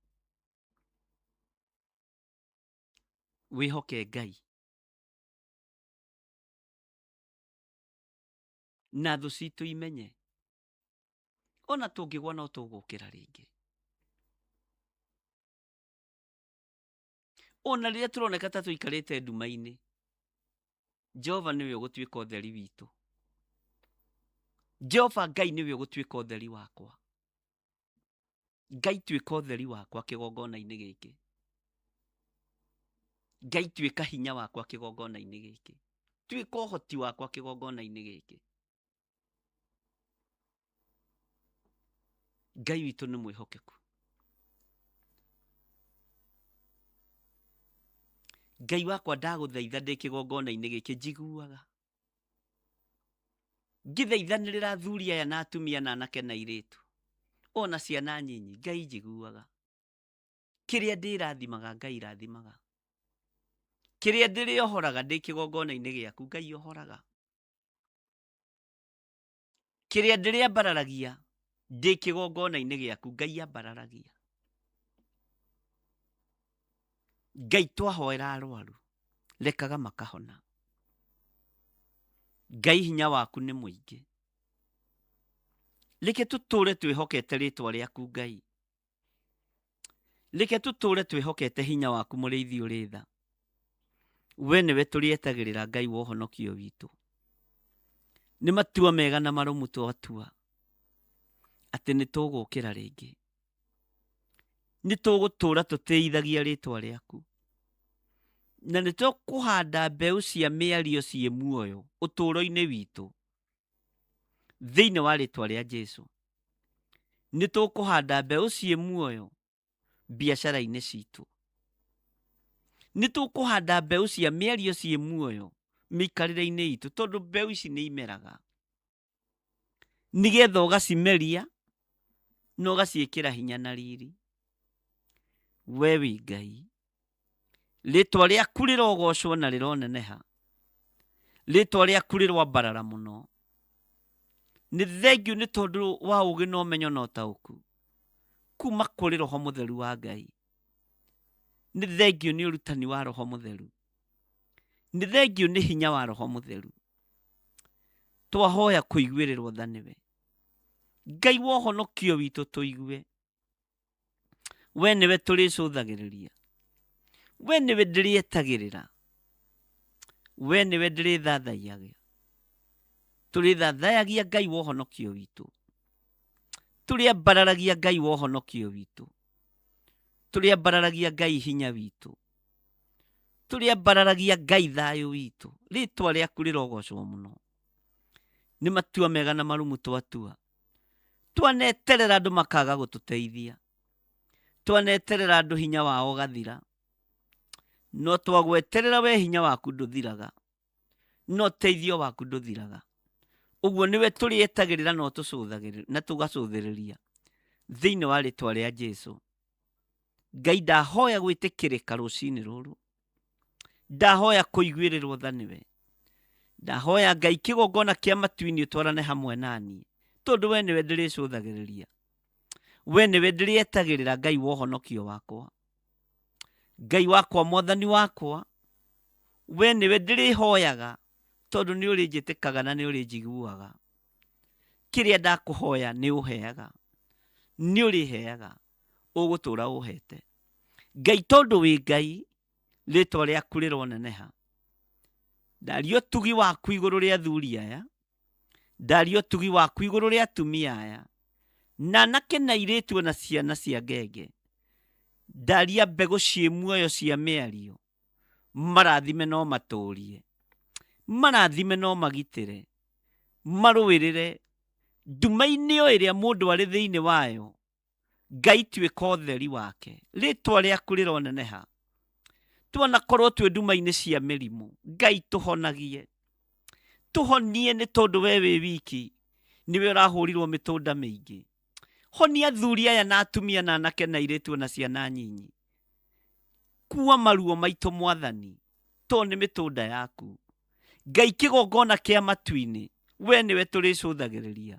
Wĩhoke Ngai na thũ citũ imenye ona tũngĩgwa no tũgũkĩra rĩngĩ. Ona rĩrĩa tũroneka ta tũikarĩte nduma-inĩ, Jehova nĩwe ũgũtuĩka ũtheri witũ. Jehova Ngai nĩwe ũgũtuĩka ũtheri wakwa. Ngai tuĩka ũtheri wakwa kĩgongona-inĩ gĩkĩ. Ngai tuĩka hinya wakwa kĩgongona-inĩ gĩkĩ. Tuĩka ũhoti wakwa kĩgongona-inĩ gĩkĩ. Ngai witũ nĩ mwĩhokeku. Ngai wakwa ndagũthaitha ndĩ kĩgongona-inĩ gĩkĩ njiguaga. Ngĩthaithanĩrĩra athuri aya na atumia na anake na airĩtu ona ciana nyinyi, Ngai njiguaga. Kĩrĩa ndĩrathimaga Ngai rathimaga. Kĩrĩa ndĩrĩohoraga ndĩ kĩgongona-inĩ gĩaku Ngai ohoraga. Kĩrĩa ndĩrĩambararagia ndĩ kĩgongona-inĩ gĩaku Ngai ambararagia. Ngai twahoera arwaru rekaga makahona. Ngai hinya waku nĩ mũingĩ. Reke tũtũre twĩhokete rĩtwa rĩaku Ngai. Reke tũtũre twĩhokete hinya waku mũrĩithi ũrĩ tha. We nĩwe tũrĩetagĩrĩra Ngai wa ũhonokio witũ. Nĩ matua mega na marũmu twatua atĩ nĩ tũgũkĩra rĩngĩ. Nĩ tũgũtũra tũtĩithagia rĩtwa rĩaku. Na nĩ tũkũhanda mbeũ cia mĩario ciĩ muoyo ũtũũro-inĩ witũ. Thĩinĩ wa rĩtwa rĩa Jesu. Nĩ tũkũhanda mbeũ ciĩ muoyo biacara-inĩ citũ. Nĩ tũkũhanda mbeũ cia mĩario ciĩ muoyo mĩikarĩre-inĩ itũ, tondũ mbeũ ici nĩ imeraga. Nĩgetha ũgacimeria Na ũgaciĩkĩra hinya na riri. We wĩ Ngai. Rĩtwa rĩaku rĩrogocwo na rĩroneneha. Rĩtwa rĩaku rĩroambarara mũno. Nĩ thengiũ nĩ tondũ wa ũũgĩ na ũmenyo na ũtaũku kuma kũrĩ Roho Mũtheru wa Ngai. Nĩ thengiũ nĩ ũrutani wa Roho Mũtheru. Nĩ thengiũ nĩ hinya wa Roho Mũtheru. Twahoya kũiguĩrĩrwo tha nĩwe. Ngai wa ũhonokio witũ tũigue. We nĩwe tũrĩcũthagĩrĩria. We nĩwe ndĩrĩetagĩrĩra. We nĩwe ndĩrĩthathaiyagia. Tũrĩthathayagia Ngai wa ũhonokio witũ. Tũrĩambararagia Ngai wa ũhonokio witũ. Tũrĩambararagia Ngai hinya witũ. Tũrĩambararagia Ngai thayũ witũ. Rĩtwa rĩaku rĩrogocwo mũno. Nĩ matua mega na marumu twatua. Twaneterera andũ makaga gũtũteithia. Twaneterera andũ hinya wao ũgathira. No twagweterera we hinya waku ndũthiraga. Na ũteithio waku ndũthiraga. Ũguo nĩwe tũrĩetagĩrĩra na ũtũcũthagĩrĩria na tũgacũthĩrĩria thĩinĩ wa rĩtwa rĩa Jesu. Ngai ndahoya gwĩtĩkĩrĩka rũcinĩ rũrũ. Ndahoya kũiguĩrĩrwo tha nĩwe. Ndahoya Ngai kĩgongona kĩa matu-inĩ ũtwarane hamwe naniĩ, tondũ we nĩwe ndĩrĩcũthagĩrĩria. We nĩwe ndĩrĩetagĩrĩra Ngai wa ũhonokio wakwa. Ngai wakwa mwathani wakwa, we nĩwe ndĩrĩhoyaga tondũ nĩ ũrĩnjĩtĩkaga na nĩ ũrĩnjiguaga. Kĩrĩa ndakũhoya nĩ ũheaga, nĩ ũrĩheaga, ũgũtũra ũhete. Ngai tondũ wĩ Ngai, rĩtwa rĩaku rĩroneneha. Ndaria ũtugi waku igũrũ rĩa athuri aya, ndaria ũtugi waku igũrũ rĩa atumia aya, na anake na airĩtu ona ciana cia ngenge. Ndaria mbegũ ciĩ muoyo cia mĩario, marathime no matũrie, marathime no magitĩre, marũĩrĩre nduma-inĩ o ĩrĩa mũndũ arĩ thĩinĩ wayo. Ngai tuĩka ũtheri wake, rĩtwa rĩaku rĩroneneha. Twanakorwo twĩ nduma-inĩ cia mĩrimũ, Ngai tũhonagie, tũhonie nĩ tondũ we wĩ wiki nĩwe ũrahũrirwo mĩtũnda mĩingĩ. Honia athuri aya na atumia na anake na airĩtu na ciana nyinyi. Kua maruo maitũ Mwathani, tondũ nĩ mĩtũnda yaku. Ngai kĩgongona kĩa matu-inĩ, we nĩwe tũrĩcũthagĩrĩria,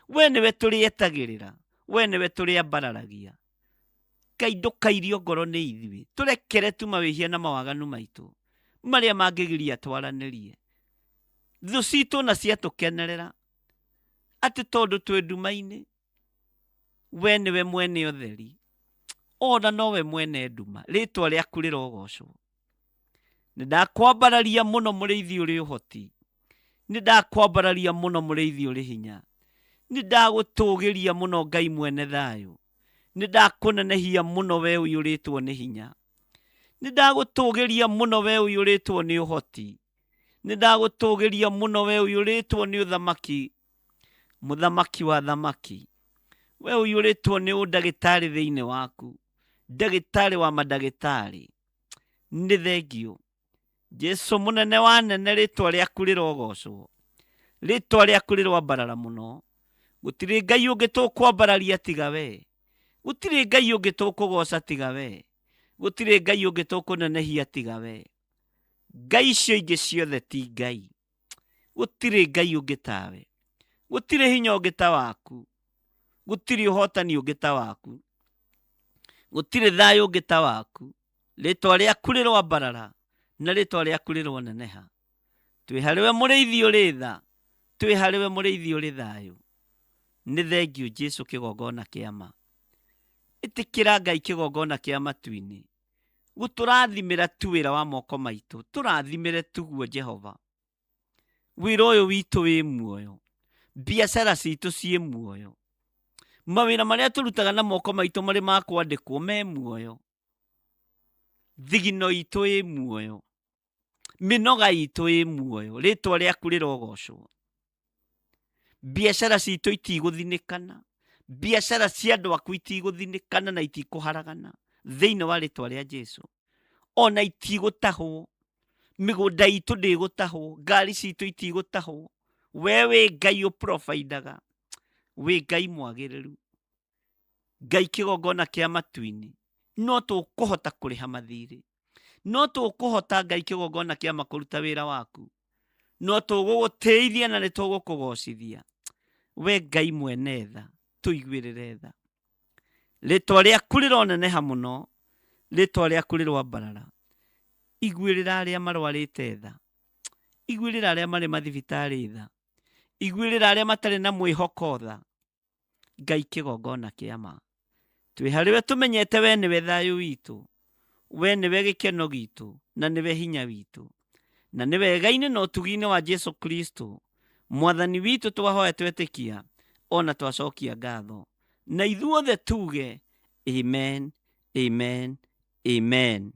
we nĩwe tũrĩetagĩrĩra, we nĩwe tũrĩambararagia. Ngai ndũkairio ngoro nĩ ithuĩ, tũrekere tu mawĩhia na mawaganu maitũ marĩa mangĩgiria twaranĩrie. Thũ citũ na ciatũkenerera atĩ tondũ twĩ nduma-inĩ, we nĩwe mwene ũtheri, ona nowe mwene nduma. Rĩtwa rĩaku rĩrogocwo. Nĩ ndakwambararia mũno mũrĩithi ũrĩ ũhoti. Nĩ ndakwambararia mũno mũrĩithi ũrĩ hinya. Nĩ ndagũtũgĩria mũno Ngai mwene thayũ. Nĩ ndakũnenehia mũno we ũiyũrĩtwo nĩ hinya. Nĩ ndagũtũgĩria mũno we ũiyũrĩtwo nĩ ũhoti. Nĩ ndagũtũgĩria mũno we ũiyũrĩtwo nĩ ũthamaki, mũthamaki wa thamaki. We ũiyũrĩtwo nĩ ũndagĩtarĩ thĩinĩ waku, ndagĩtarĩ wa mandagĩtarĩ. Nĩ thengiũ. Jesu mũnene wa nene, rĩtwa rĩaku rĩrogocwo, rĩtwa rĩaku rĩroambarara mũno. Gũtirĩ Ngai ũngĩ tũkwambararia tiga we, gũtirĩ Ngai ũngĩ tũkũgoca tiga we, gũtirĩ Ngai ũngĩ tũkũnenehia tiga we. Ngai icio ingĩ ciothe ti Ngai. Gũtirĩ Ngai ũngĩ tawe, gũtirĩ hinya ũngĩ ta waku, gũtirĩ ũhotani ũngĩ ta waku, gũtirĩ thayũ ũngĩ ta waku. Rĩtwa rĩaku rĩroambarara na rĩtwa rĩaku rĩroneneha. Twĩ harĩwe mũrĩithi ũrĩ tha, twĩ harĩwe mũrĩithi ũrĩ thayũ. Nĩ thengiũ Jesu kĩgongona kĩa ma. Ĩtĩkĩra Ngai kĩgongona kĩa matu-inĩ. Gũtũrathimĩra tu wĩra wa moko maitũ, tũrathimĩre tu guo Jehova. Wĩra ũyũ witũ wĩ muoyo, biacara citũ ciĩ muoyo, mawĩra marĩa tũrutaga na moko maitũ marĩ ma kwandĩkwo me muoyo, thigino itũ ĩ muoyo, mĩnoga itũ ĩ muoyo, rĩtwa rĩaku rĩrogocwo. Biacara citũ itigũthinĩkana, biacara cia andũ aku itigũthinĩkana na itikũharagana thĩinĩ wa rĩtwa rĩa Jesu. Ona itigũtahwo, mĩgũnda itũ ndĩgũtahwo, ngari citũ itigũtahwo. We wĩ Ngai ũprovidaga, wĩ Ngai mwagĩrĩru. Ngai kĩgongona kĩa matu-inĩ, no tũkũhota kũrĩha mathirĩ, no tũkũhota Ngai kĩgongona kĩa ma kũruta wĩra waku, no tũgũgũtĩithia na nĩ tũgũkũgocithia. We Ngai mwene tha, tũiguĩrĩre tha. Rĩtwa rĩaku rĩroneneha mũno, rĩtwa rĩaku rĩroambarara. Iguĩrĩra arĩa marwarĩte tha, iguĩrĩra arĩa marĩ mathibitarĩ tha, iguĩrĩra arĩa matarĩ na mwĩhoko tha. Ngai kĩgongona kĩa ma. Twĩ harĩ we tũmenyete we nĩwe thayũ witũ, we nĩwe gĩkeno gitũ, na nĩwe hinya witũ. Na nĩ wega-inĩ na ũtugi-inĩ wa Jesu Kristo, Mwathani witũ twahoya twetĩkia, ona twacokia ngatho. Na ithuothe tuge, Amen, Amen, Amen.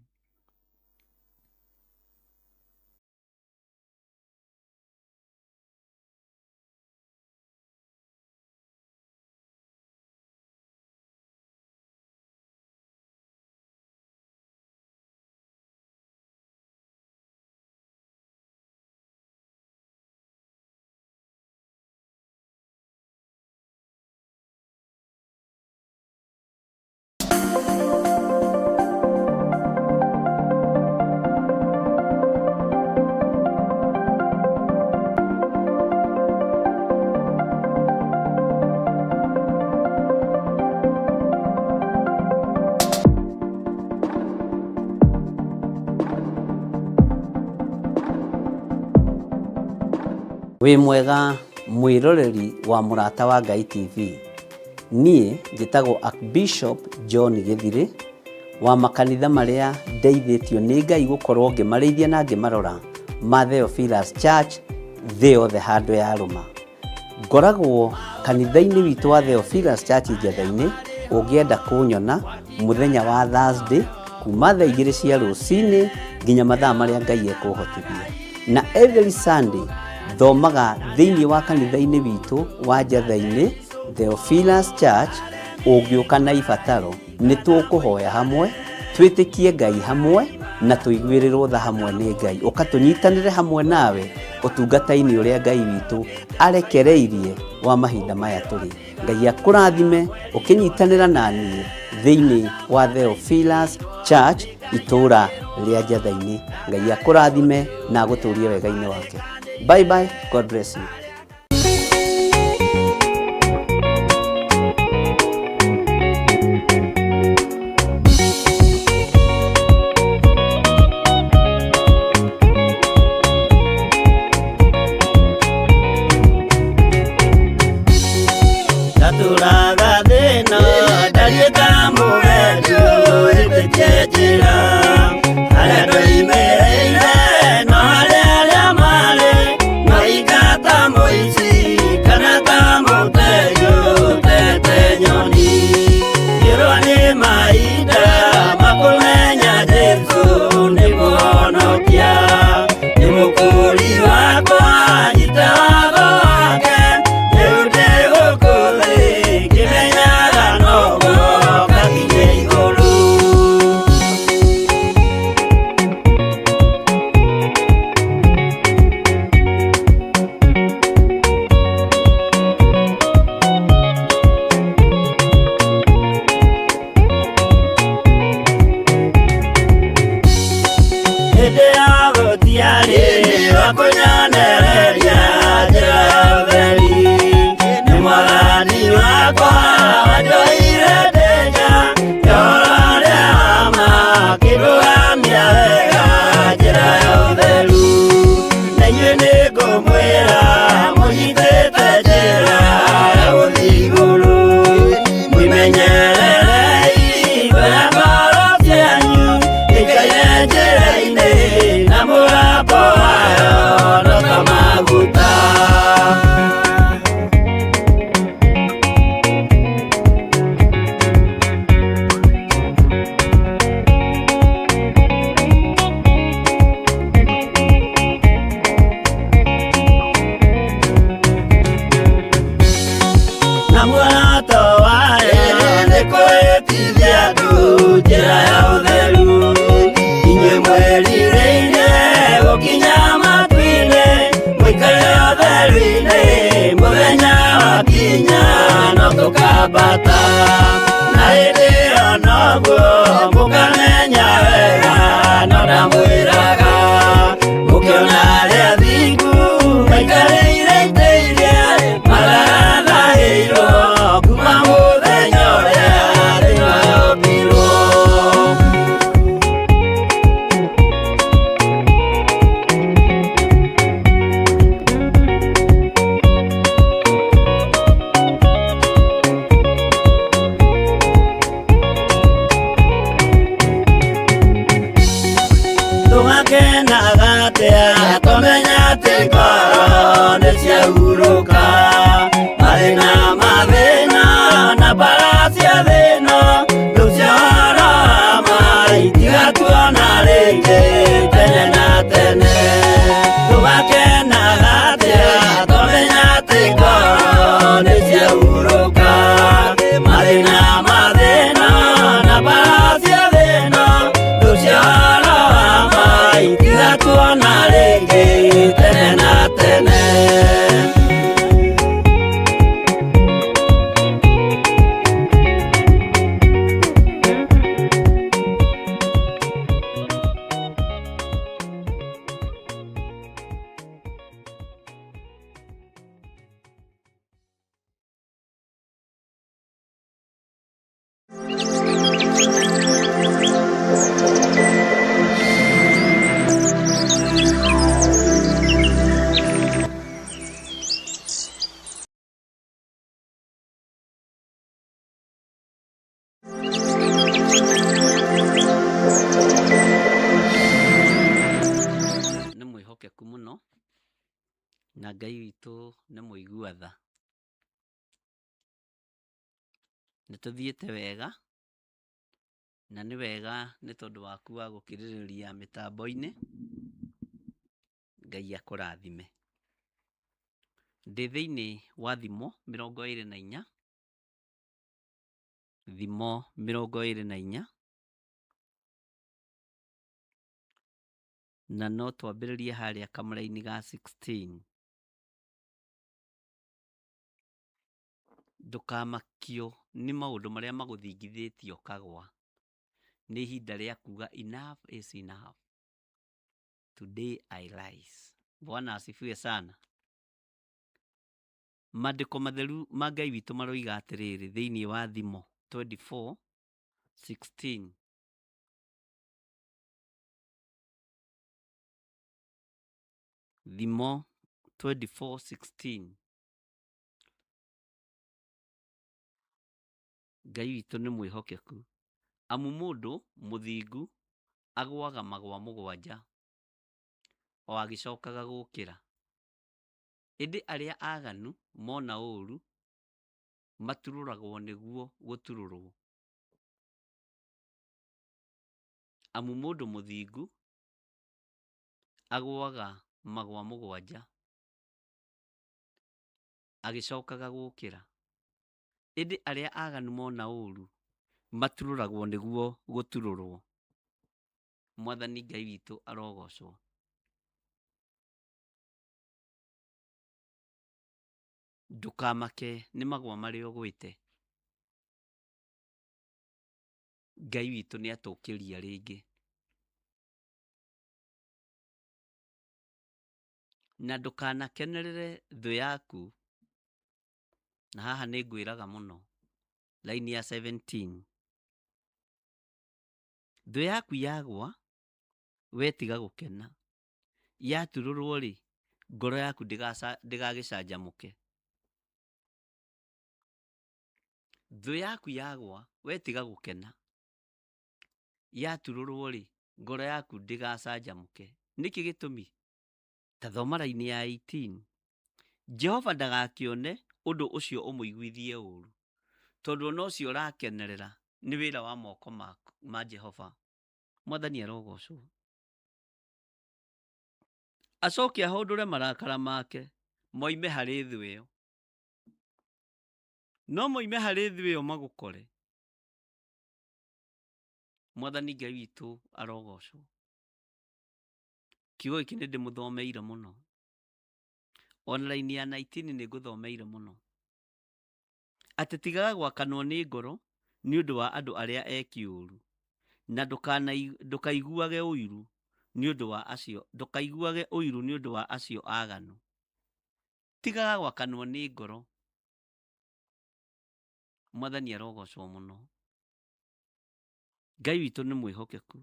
Wĩ mwega mwĩroreri wa Mũrata wa Ngai TV. Niĩ njĩtagwo Archbishop John Gĩthirĩ wa makanitha marĩa ndeithĩtio nĩ Ngai gũkorwo ngĩmarĩithia na ngĩmarora ma Theophilus Church thĩ yothe handũ yarũma. Ngoragwo kanitha-inĩ witũ wa Theophilus Church Njetha-inĩ, ũngĩenda kũnyona mũthenya wa Thursday kuma thaa igĩrĩ cia rũcinĩ nginya mathaa marĩa Ngai ekũhotithia. Na every Sunday thomaga thĩinĩ wa kanitha-inĩ witũ wa Njetha-inĩ Theophilus Church, ũngĩũka na ibataro nĩ tũkũhoya hamwe, twĩtĩkie Ngai hamwe na tũiguĩrĩrwo tha hamwe nĩ Ngai. Ũka tũnyitanĩre hamwe nawe ũtungata-inĩ ũrĩa Ngai witũ arekereirie wa mahinda maya tũrĩ. Ngai akũrathime ũkĩnyitanĩra na niĩ thĩinĩ wa Theophilus Church itũũra rĩa Njetha-inĩ. Ngai akũrathime na agũtũrie wega-inĩ wake. Bye bye, God bless you.
Ndatũraga thĩna ndariĩ ta mũgendi ũhĩtĩtie njĩra harĩa ndoimĩrĩire no harĩa arĩa marĩ no ingata mũici kana ta mũtegi ũtete nyoni ngĩrwo nĩ mahinda makũmenya Jesũ nĩ mũhonokia nĩ mũkũri wakwa nyita watho wake rĩu ndĩ gũkũ thĩ ngĩmenyaga noguo ngakinye igũrũ. Hĩndĩ ya gũtiarĩ wa kũnyonereria njĩra ya ũtheri nĩ mwathani wakwa wanjoire ndĩnja ndĩhoro rĩa ma kĩndũgamia wega njĩra ya ũtheru na inyuĩ nĩngũmwĩra mũnyitĩte njĩra ya gũthiĩ igũrũ mwĩmenyererei ngoro ngoro cianyu ikaire njĩra-inĩ na mũgambo wayo no ta mahuhu. Tũgakenaga atĩa tũmenya atĩ ngoro nĩ ciahurũka. Mathĩna mathĩna na mbara cia thĩna rĩu ciorama itigatuona rĩngĩ tene na tene. Tũgakenaga atĩa tũmenya atĩ ngoro nĩ ciahurũka. Mathĩna mathĩna na mbara cia thĩna rĩu ciorama itigatuona rĩngĩ tene na tene.
Nĩ mwĩhokeku mũno na Ngai witũ nĩ mũigua tha. Nĩ tũthiĩte wega na nĩ wega nĩ tondũ waku wa gũkirĩrĩria mĩtambo-inĩ. Ngai akũrathime. Ndĩ thĩinĩ wa Thimo 24, Thimo 24, na no twambĩrĩrie harĩa kamũraini ga 16. Ndũkamakio nĩ maũndũ marĩa magũthingithĩtie ũkagwa. Nĩ ihinda rĩa kuga enough is enough. Today I rise. Bwana asifiwe sana. Maandĩko matheru ma Ngai witũ maroiga atĩrĩrĩ thĩinĩ wa Thimo 24:16. Thimo 24:16. Ngai witũ nĩ mwĩhokeku. Amu mũndũ mũthingu agũaga magwa mũgwanja o agĩcokaga gũkĩra. Ĩndĩ arĩa aganu mona ũũru maturũragwo nĩguo gũturũrwo. Amu mũndũ mũthingu agũaga magwa mũgwanja agĩcokaga gũkĩra. Ĩndĩ arĩa aganu mona ũũru maturũragwo nĩguo gũturũrwo. Mwathani Ngai witũ arogocwo. Ndũkamake nĩ magwa marĩa ũgwĩte. Ngai witũ nĩ atũkĩria rĩngĩ. Na ndũkanakenerere thũ yaku, na haha nĩ ngwĩraga mũno, line ya 17. Thũ yaku yagwa, we tiga gũkena. Yaturũrwo rĩ, ngoro yaku ndĩgagĩcanjamũke. Thũ yaku yagwa, we tiga gũkena. Yaturũrwo rĩ, ngoro yaku ndĩgacanjamũke. Nĩkĩ gĩtũmi? Ta thoma raini ya 18. Jehova ndagakĩone ũndũ ũcio ũmũiguithie ũũru, tondũ ona ũcio ũrakenerera nĩ wĩra wa moko ma Jehova. Mwathani arogocwo. Acoke ahũndũre marakara make moime harĩ thũ ĩyo. No moime harĩ thũ ĩyo magũkore. Mwathani Ngai witũ arogocwo. Kiugo gĩkĩ nĩ ndĩmũthomeire mũno. Ona raini ya 19 nĩ ngũthomeire mũno. Atĩ tigaga gwakanwo nĩ ngoro nĩ ũndũ wa andũ arĩa eki ũũru, na ndũkaiguage ũiru nĩ ũndũ wa acio, ndũkaiguage ũiru nĩ ũndũ wa acio aganu. Tigaga gwakanwo nĩ ngoro. Mwathani arogocwo mũno. Ngai witũ nĩ mwĩhokeku.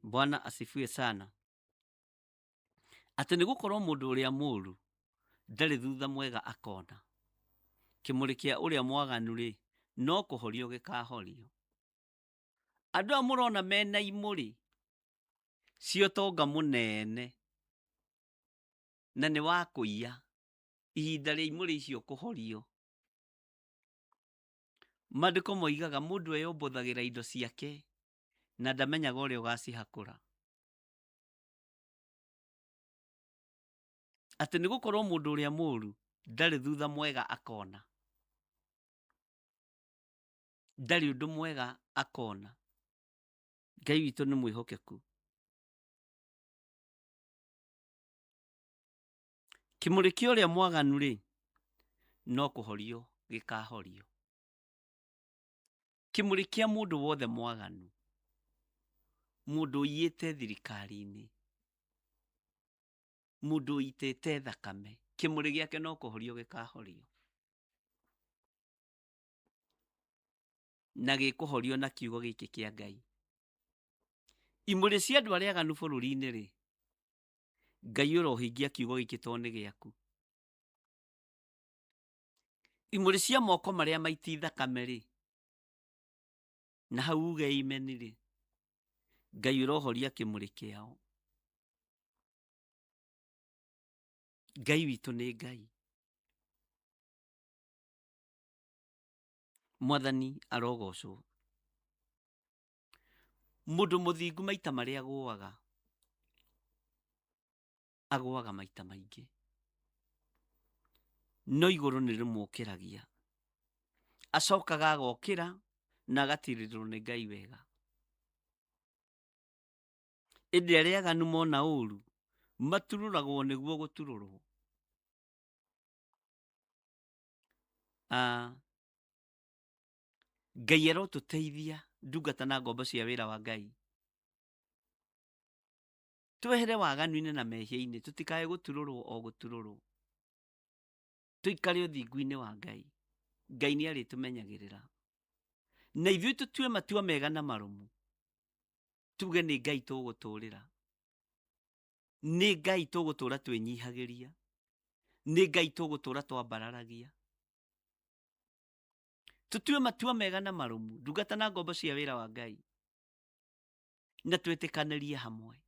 Bwana asifiwe sana. Atĩ nĩ gũkorwo mũndũ ũrĩa mũũru ndarĩ thutha mwega akona. Kĩmũrĩ kĩa ũrĩa mwaganu rĩ, No kũhorio gĩkahorio. Andũ aya mũrona mena imũrĩ cia ũtonga mũnene na nĩ wa kũiya, ihinda rĩa imũrĩ icio kũhorio. Maandĩko moigaga mũndũ eyombothagĩra indo ciake na ndamenyaga ũrĩa ũgacihakũra. Atĩ nĩ gũkorwo mũndũ ũrĩa mũũru ndarĩ thutha mwega akona. Ndarĩ ũndũ mwega akona. Ngai witũ nĩ mwĩhokeku. Kĩmũrĩ kĩa ũrĩa mwaganu-rĩ, no kũhorio gĩkahorio. Kĩmũrĩ kĩa mũndũ wothe mwaganu, mũndũ ũiyĩte thirikari-inĩ, mũndũ ũitĩte thakame, kĩmũrĩ gĩake no kũhorio gĩkahorio. Na gĩkũhorio na kiugo gĩkĩ kĩa Ngai. Imũrĩ cia andũ arĩa aganu bũrũri-inĩ rĩ, Ngai ũrohingia kiugo gĩkĩ tondũ nĩ gĩaku. Imũrĩ cia moko marĩa maiti thakame rĩ, na hau uge imeni rĩ, Ngai ũrohoria kĩmũrĩ kĩao. Ngai witũ nĩ Ngai. Mwathani arogocwo. Mũndũ mũthingu maita marĩa agũaga, agũaga maita maingĩ, no igũrũ nĩ rĩmũkĩragia. Acokaga agokĩra na agatirĩrĩrwo nĩ Ngai wega. Ĩndĩ arĩa aganu mona ũru, maturũragwo nĩguo gũturũrwo. Ah, Ngai arotũteithia ndungata na ngombo cia wĩra wa Ngai. Twehere waganu-inĩ na mehia-inĩ, tũtikae gũturũrwo o gũturũrwo. Tũikare ũthingu-inĩ wa Ngai. Ngai nĩ arĩtũmenyagĩrĩra. Na ithuĩ tũtue matua mega na marũmu. Tuge nĩ Ngai tũgũtũrĩra. Nĩ Ngai tũgũtũra twĩnyihagĩria. Nĩ Ngai tũgũtũra twambararagia. Tũtue matua mega na marũmu, ndungata na ngombo cia wĩra wa Ngai. Na twĩtĩkanĩrie hamwe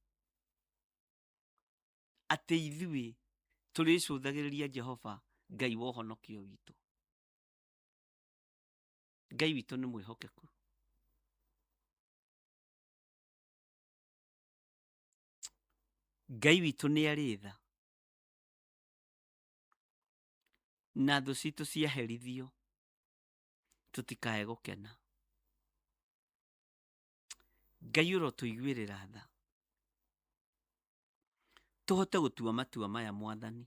atĩ ithuĩ tũrĩcũthagĩrĩria Jehova Ngai wa ũhonokio witũ. Ngai witũ nĩ mwĩhokeku. Ngai witũ nĩ arĩ tha na thũ citũ ciaherithio tũtikae gũkena. Ngai ũrotũiguĩrĩra tha tũhote gũtua matua maya Mwathani.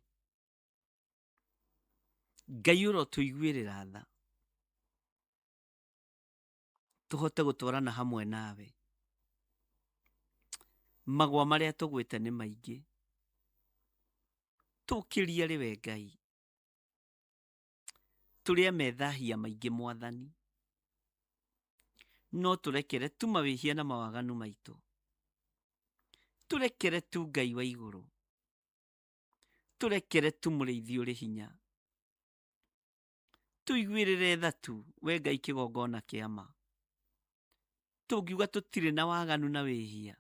Ngai ũrotũiguĩrĩra tha tũhote gũtwarana hamwe nawe. Magwa marĩa tũgwĩte nĩ maingĩ, tũkĩrie rĩ we Ngai. Tũrĩ a methahia maingĩ Mwathani, no tũrekere tu mawĩhia na mawaganu maitũ. Tũrekere tu Ngai wa igũrũ, tũrekere tu mũrĩithi ũrĩ hinya. Tũiguĩrĩre tha tu we Ngai kĩgongona kĩa ma. Tũngiuga tũtirĩ na waganu na wĩhia,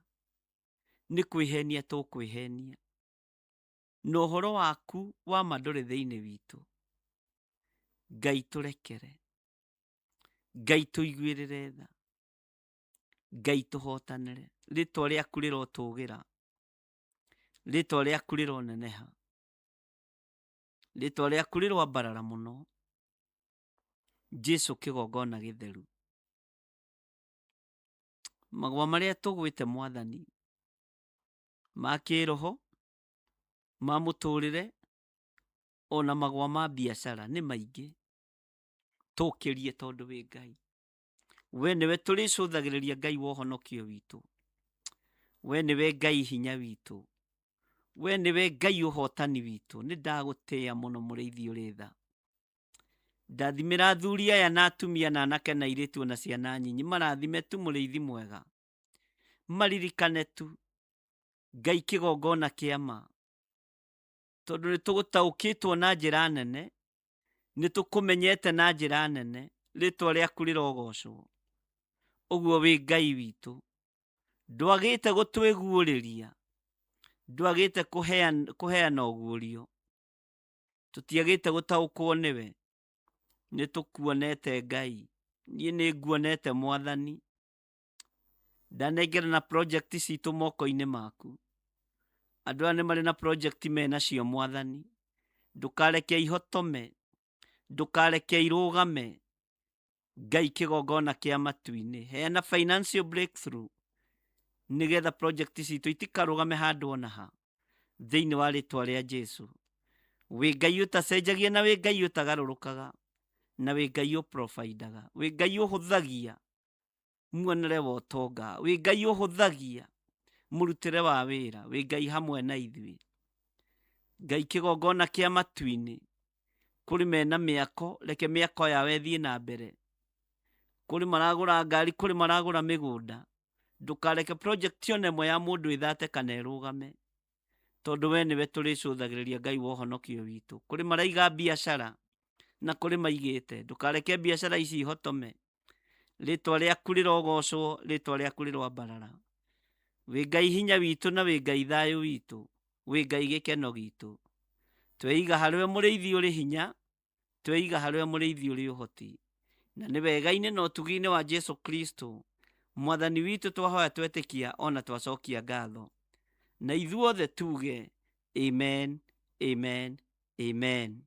nĩ kwĩhenia tũkwĩhenia. Na ũhoro waku wa ma ndũrĩ thĩinĩ witũ. Ngai tũrekere. Ngai tũiguĩrĩre tha. Ngai tũhotanĩre. Rĩtwa rĩaku rĩrotũgĩra. Rĩtwa rĩaku rĩroneneha. Rĩtwa rĩaku rĩroambarara mũno. Jesu kĩgongona gĩtheru. Magwa marĩa tũgwĩte Mwathani, ma kĩroho, ma mũtũrĩre, ona magwa ma biacara nĩ maingĩ. Tũkĩrie tondũ wĩ Ngai. We nĩwe tũrĩcũthagĩrĩria Ngai wa ũhonokio witũ. We nĩwe Ngai hinya witũ. We nĩwe Ngai ũhotani witũ. Nĩ ndagũtĩĩa mũno mũrĩithi ũrĩ tha. Ndathimĩra athuri aya na atumia na anake na airĩtu ona ciana nyinyi. Marathime tu mũrĩithi mwega. Maririkane tu Ngai kĩgongona kĩa ma. Tondũ nĩ tũgũtaũkĩtwo na njĩra nene, nĩ tũkũmenyete na njĩra nene, Rĩtwa rĩaku rĩrogocwo. Ũguo wĩ Ngai witũ. Ndwagĩte gũtwĩguũrĩria. Ndwagĩte kũheana ũguũrio. Tũtiagĩte gũtaũkwo nĩwe. Nĩ tũkuonete Ngai. Niĩ nĩ nguonete Mwathani. Ndanengerana project citũ moko-inĩ maku. Andũ aya nĩ marĩ na project menacio Mwathani. Ndũkareke ihotome. Ndũkareke irũgame. Ngai kĩgongona kĩa matu-inĩ. Heana financial breakthrough nĩgetha project citũ itikarũgame handũ ona ha thĩinĩ wa rĩtwa rĩa Jesu. Wĩ Ngai ũtacenjagia na wĩ Ngai ũtagarũrũkaga na wĩ Ngai ũprovidaga, wĩ Ngai ũhũthagia muonere wa ũtonga, wĩ Ngai ũhũthagia mũrutĩre wa wĩra, wĩ Ngai hamwe na ithuĩ. Ngai kĩgongona kĩa matu-inĩ, kũrĩ mena mĩako, reke mĩako yao ĩthiĩ na mbere. Kũrĩ maragũra ngari, kũrĩ maragũra mĩgũnda. Ndũkareke project ona ĩmwe ya mũndũ ĩthate kana ĩrũgame, tondũ we nĩwe tũrĩcũthagĩrĩria Ngai wa ũhonokio witũ. Kũrĩ maraiga biacara na kũrĩ maigĩte, ndũkareke biacara ici ihotome. Rĩtwa rĩaku rĩrogocwo, rĩtwa rĩaku rĩroambarara. Wĩ Ngai hinya witũ na wĩ Ngai thayũ witũ, wĩ Ngai gĩkeno gitũ. Tweiga harĩwe mũrĩithi ũrĩ hinya, tweiga harĩwe mũrĩithi ũrĩ ũhoti. Na nĩ wega-inĩ na ũtugi-inĩ wa Jesu Kristo, Mwathani witũ twahoya twetĩkia ona twacokia ngatho. Na ithuothe tuge amen, amen, amen.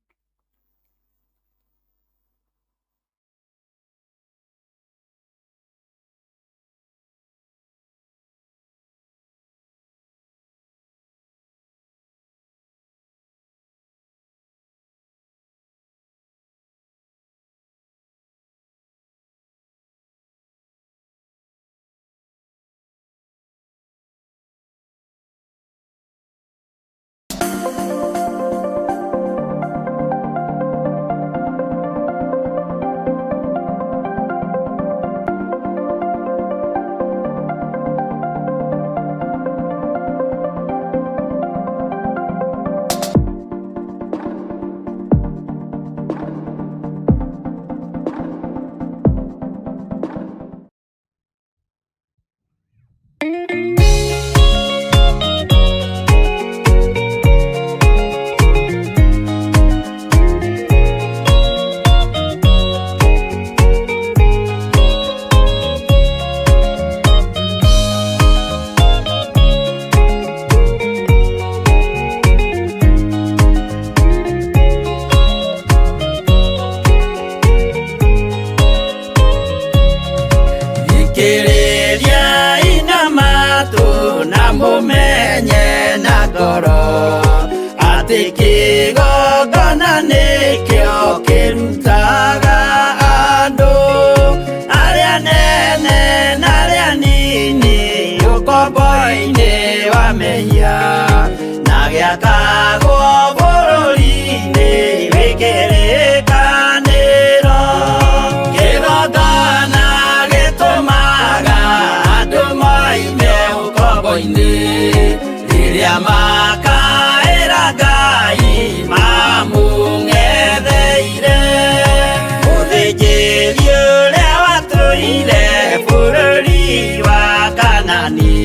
Thikĩrĩria ina matũ na mũmenye na ngoro atĩ kĩgongona nĩkĩo kĩrutaga andũ arĩa nene na arĩa nini ũkombo-inĩ wa mehia na gĩakagwo bũrũri-inĩ wĩ kĩrĩkanĩro. Kĩgongona gĩtũmaga andũ moime ũkombo-inĩ rĩrĩa makaĩra Ngai mamũng'etheire. Mũthĩnjĩri ũrĩa watũire bũrũri wa Kanani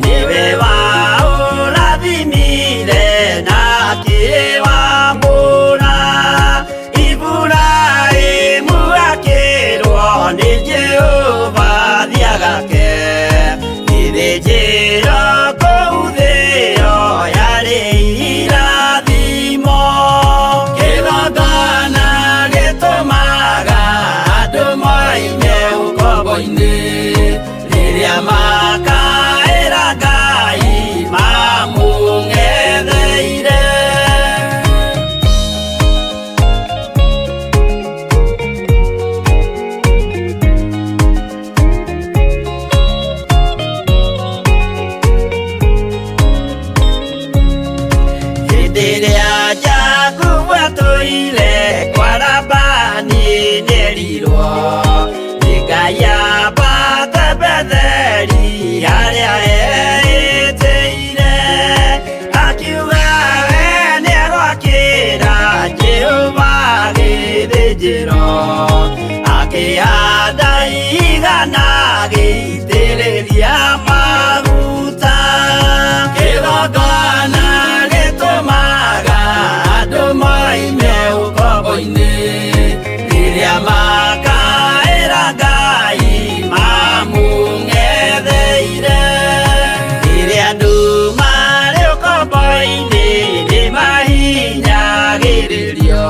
nĩwe waũrathimire na akĩwamũra. Iburahĩmu akĩrwo nĩ Jehova thiagake gĩthĩnjĩro kũu thĩo yarĩ irathimo. Kĩgongona gĩtũmaga andũ moime ũkombo Akĩhanda igana gĩitĩrĩria maguta. Kĩgongona gĩtũmaga andũ moime ũkombo-inĩ, rĩrĩa makaĩra Ngai mamũng'etheire. Rĩrĩa andũ marĩ ũkombo-inĩ nĩmahinyagĩrĩrio,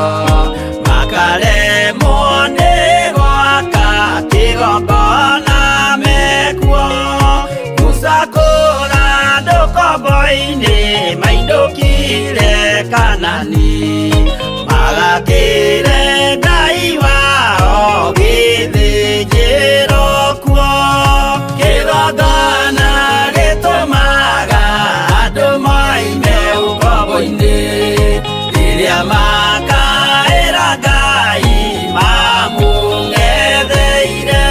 makaremwo nĩ gwaka kĩgongona mekuo. Musa kũra andũ ũkombo-inĩ mainũkire Kanani, magakĩre Ngai wao gĩthĩnjĩro kuo. Kĩgongona gĩtũmaga andũ moime ũkombo-inĩ, rĩrĩa makaĩra Ngai mamũng'etheire.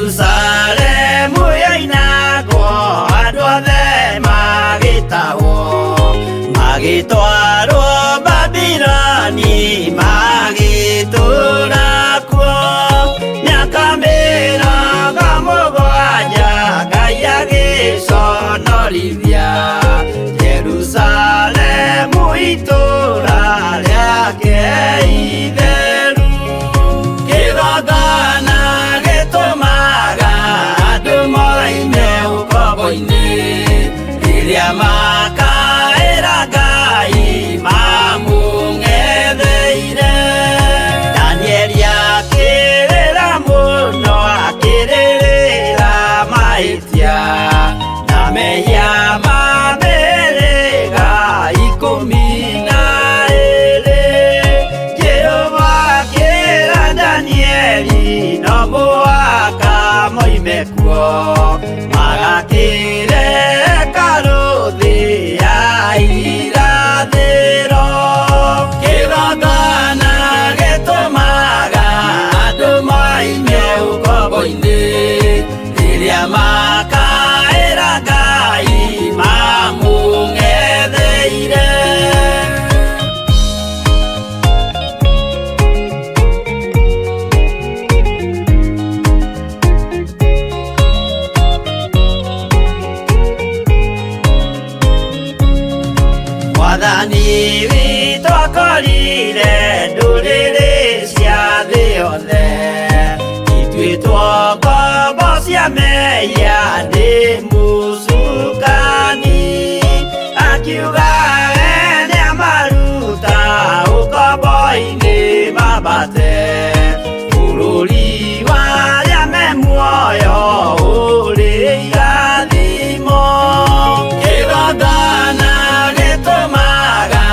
Jerusalemu yoinagwo andũ othe magĩtahwo, magĩtwarwo Babiloni magĩtũũra kuo. Mĩaka 70 Ngai agĩconorithia Jerusalemu itũũra rĩake itheru. Kĩgongona gĩtũmaga andũ moime ũkombo-inĩ, rĩrĩa makaĩra Ngai mamũng'etheire. Danieli akĩrĩra mũno akĩrĩrĩra mahĩtia na mehia ma mĩhĩrĩga 12. Jehova akĩra Danieli no mũhaka moime kuo, magakĩre hekarũ thĩ ya irathĩro. Kĩgongona gĩtũmaga andũ moime ũkombo-inĩ, rĩrĩa makaĩra Ngai mamũng'etheire. Mwathani witũ akorire ndũrĩrĩ cia thĩ yothe, ituĩtwo ngombo cia mehia nĩ mũcukani. Akiuga we nĩamaruta ũkombo-inĩ mambate bũrũri wa arĩa me muoyo ũrĩ irathimo. Kĩgongona gĩtũmaga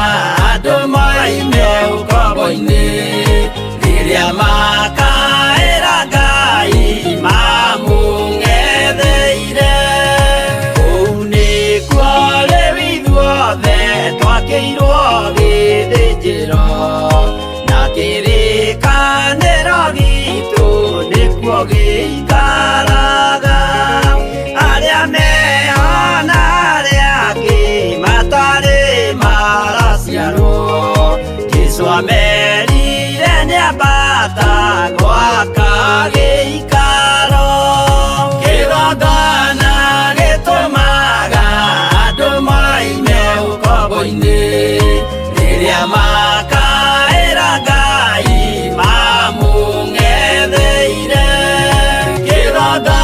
andũ moime ũkombo-inĩ, rĩrĩa makaĩra Ngai mamũng'etheire. Kũu nĩkuo rĩu ithuothe twakĩirwo gĩthĩnjĩro, na kĩrĩkanĩro gitũ nĩkuo gĩikaraga. Arĩa meho na arĩa angĩ matarĩ maraciarwo, Jesũ amerire nĩambata gwaka gĩikaro. Kĩgongona gĩtũmaga andũ moime ũkombo-inĩ, rĩrĩa makaĩra Ngai mamũng'etheire. Kĩgongona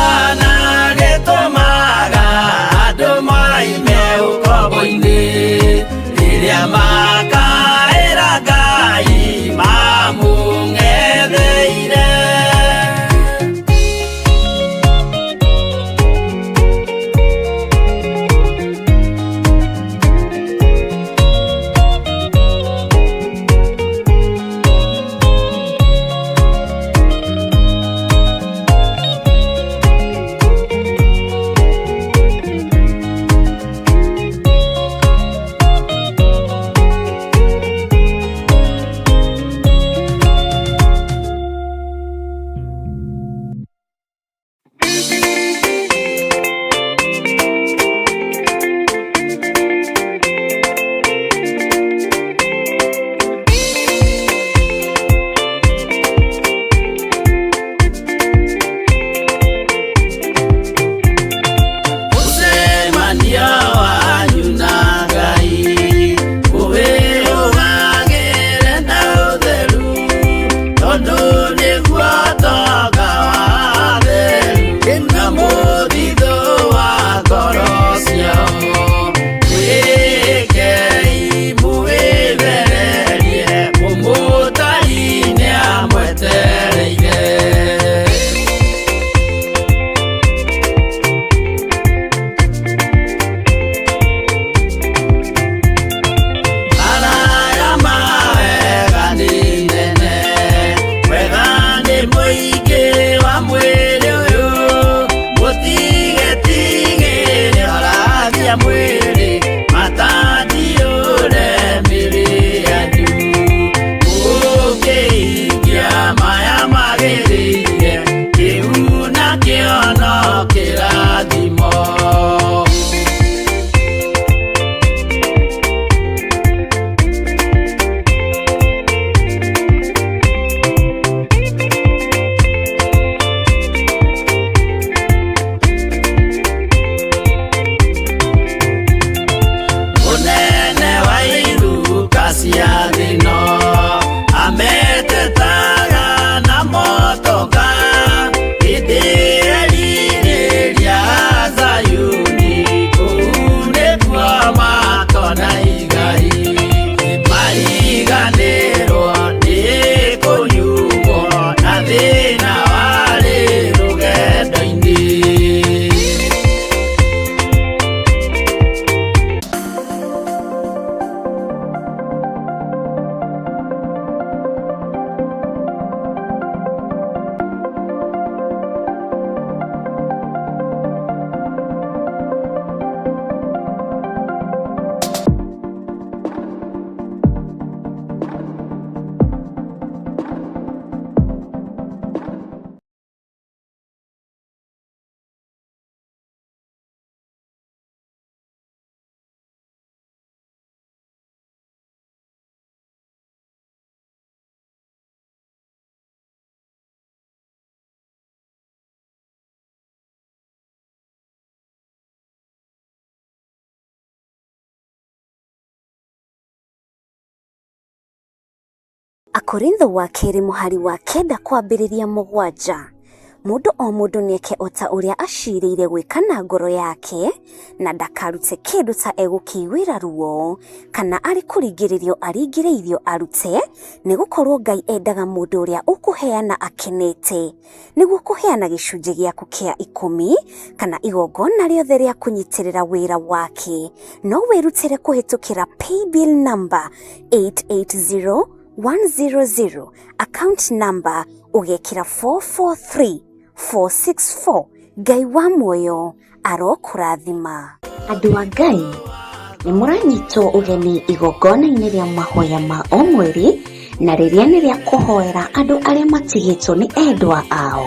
Akorintho wa kerĩ mũhari wa 9 kwambĩrĩria 7. Mũndũ o mũndũ nĩeke o ta ũrĩa acirĩire gwĩka na ngoro yake, na ndakarute kĩndũ ta egũkĩiguĩra ruo kana arĩ kũringĩrĩrio aringĩrĩirio arute, nĩgũkorwo Ngai endaga mũndũ ũrĩa ũkũheana akenete. Nĩguo kũheana gĩcunjĩ gĩaku kĩa 10 kana igongona rĩothe rĩa kũnyitĩrĩra wĩra wake, no wĩrutĩre kũhĩtũkĩra paybill number 880100, account number ũgekĩra 443464. Ngai wa muoyo arokũrathima. Andũ a Ngai, nĩ mũranyitwo ũgeni igongona-inĩ rĩa mahoya ma o mweri, na rĩrĩa nĩ rĩa kũhoera andũ arĩa matigĩtwo nĩ endwa ao.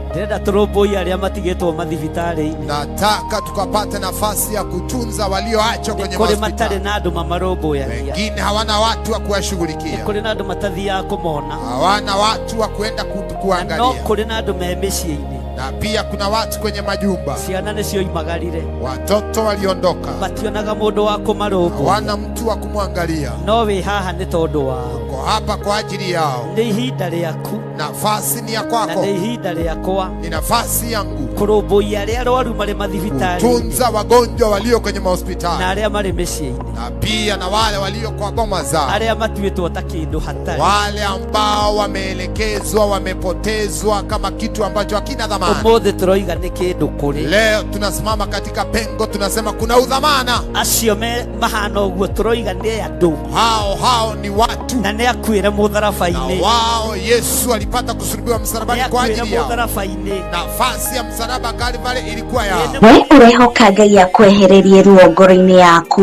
Ndĩrenda tũrũmbũiye arĩa matigĩtwo mathibitarĩ-inĩ.
Nataka tukapate nafasi ya kutunza walioachwa kwenye
Kũrĩ matarĩ
mahospitali.
na andũ mamarũmbũyagia.
Wengine hawana watu wa kuwashughulikia,
Kũrĩ na andũ matathiaga kũmona.
hawana watu wa kuenda
Na no
kuangalia,
kũrĩ na andũ me mĩciĩ-inĩ.
na pia kuna watu kwenye majumba,
Ciana nĩcio imagarire.
watoto waliondoka,
Mationaga mũndũ wa kũmarũmbũiya.
hawana mtu wa kumwangalia.
No wĩ haha nĩ tondũ wao.
Uko hapa kwa ajili yao.
Nĩ ihinda rĩaku
Nafasi ni ya
na
kwako,
nĩ ihinda rĩakwa
ni nafasi yangu
kũrũmbũiya arĩa arwaru marĩ mathibitarĩ-inĩ
kutunza wagonjwa walio kwenye
na
mahospitali
arĩa marĩ mĩciĩ-inĩ,
na pia na wale walio kwa boma zao,
arĩa matuĩtwo ta kĩndũ hatarĩ.
wale ambao wameelekezwa, wamepotezwa kama kitu ambacho hakina dhamana.
Ũmũthĩ tũroiga nĩ kĩndũ kũrĩ
Leo tunasimama katika pengo, tunasema kuna udhamana.
acio me mahana ũguo, tũroiga nĩ andũ
Hao hao ni watu,
na nĩ akuĩre
na
mũtharaba-inĩ,
wao Yesu alipata kusulubiwa
nĩ
msalabani kwa
akuĩre
ajili yao.
mũtharaba-inĩ.
Nafasi ya msalaba Kalvari ilikuwa yao.
We ũrehoka Ngai akwehererie ruo ngoro-inĩ yaku,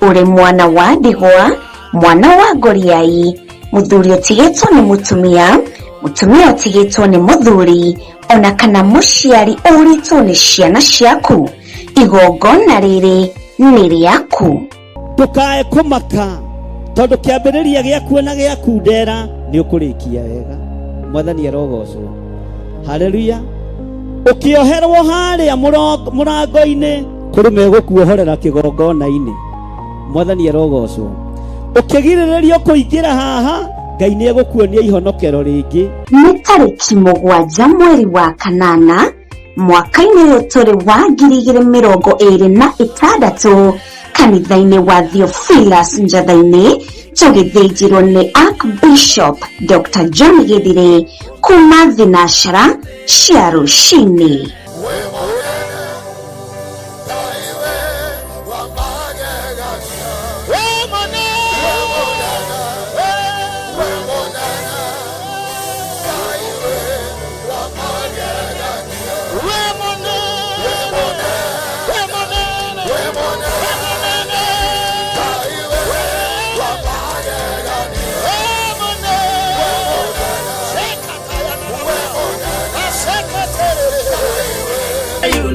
ũrĩ mwana wa ndigwa, mwana wa ngoriai, mũthuri ũtigĩtwo nĩ mũtumia, mũtumia ũtigĩtwo nĩ mũthuri, ona kana mũciari ũrĩtwo nĩ ciana ciaku, igongona rĩrĩ nĩ rĩaku.
Ndũkae kũmaka tondũ kĩambĩrĩria gĩaku na gĩaku ndera nĩ ũkũrĩkia wega. Mwathani arogocwo. Haleluya. Ũkĩoherwo harĩa mũrango-inĩ kũrĩ megũkuohorera kĩgongona-inĩ. Mwathani arogocwo. Ũkĩgirĩrĩrio kũingĩra haha, Ngai nĩ egũkuonia ihonokero rĩngĩ.
Nĩ tarĩki 7 mweri wa 8 mwaka-inĩ ũyũ tũrĩ wa 2026 kanitha-inĩ wa Theophilus Njatha-inĩ, tũgĩthĩnjĩrwo nĩ Archbishop Dr. John Gĩthirĩ kuma thinacara cia rũcinĩ.
You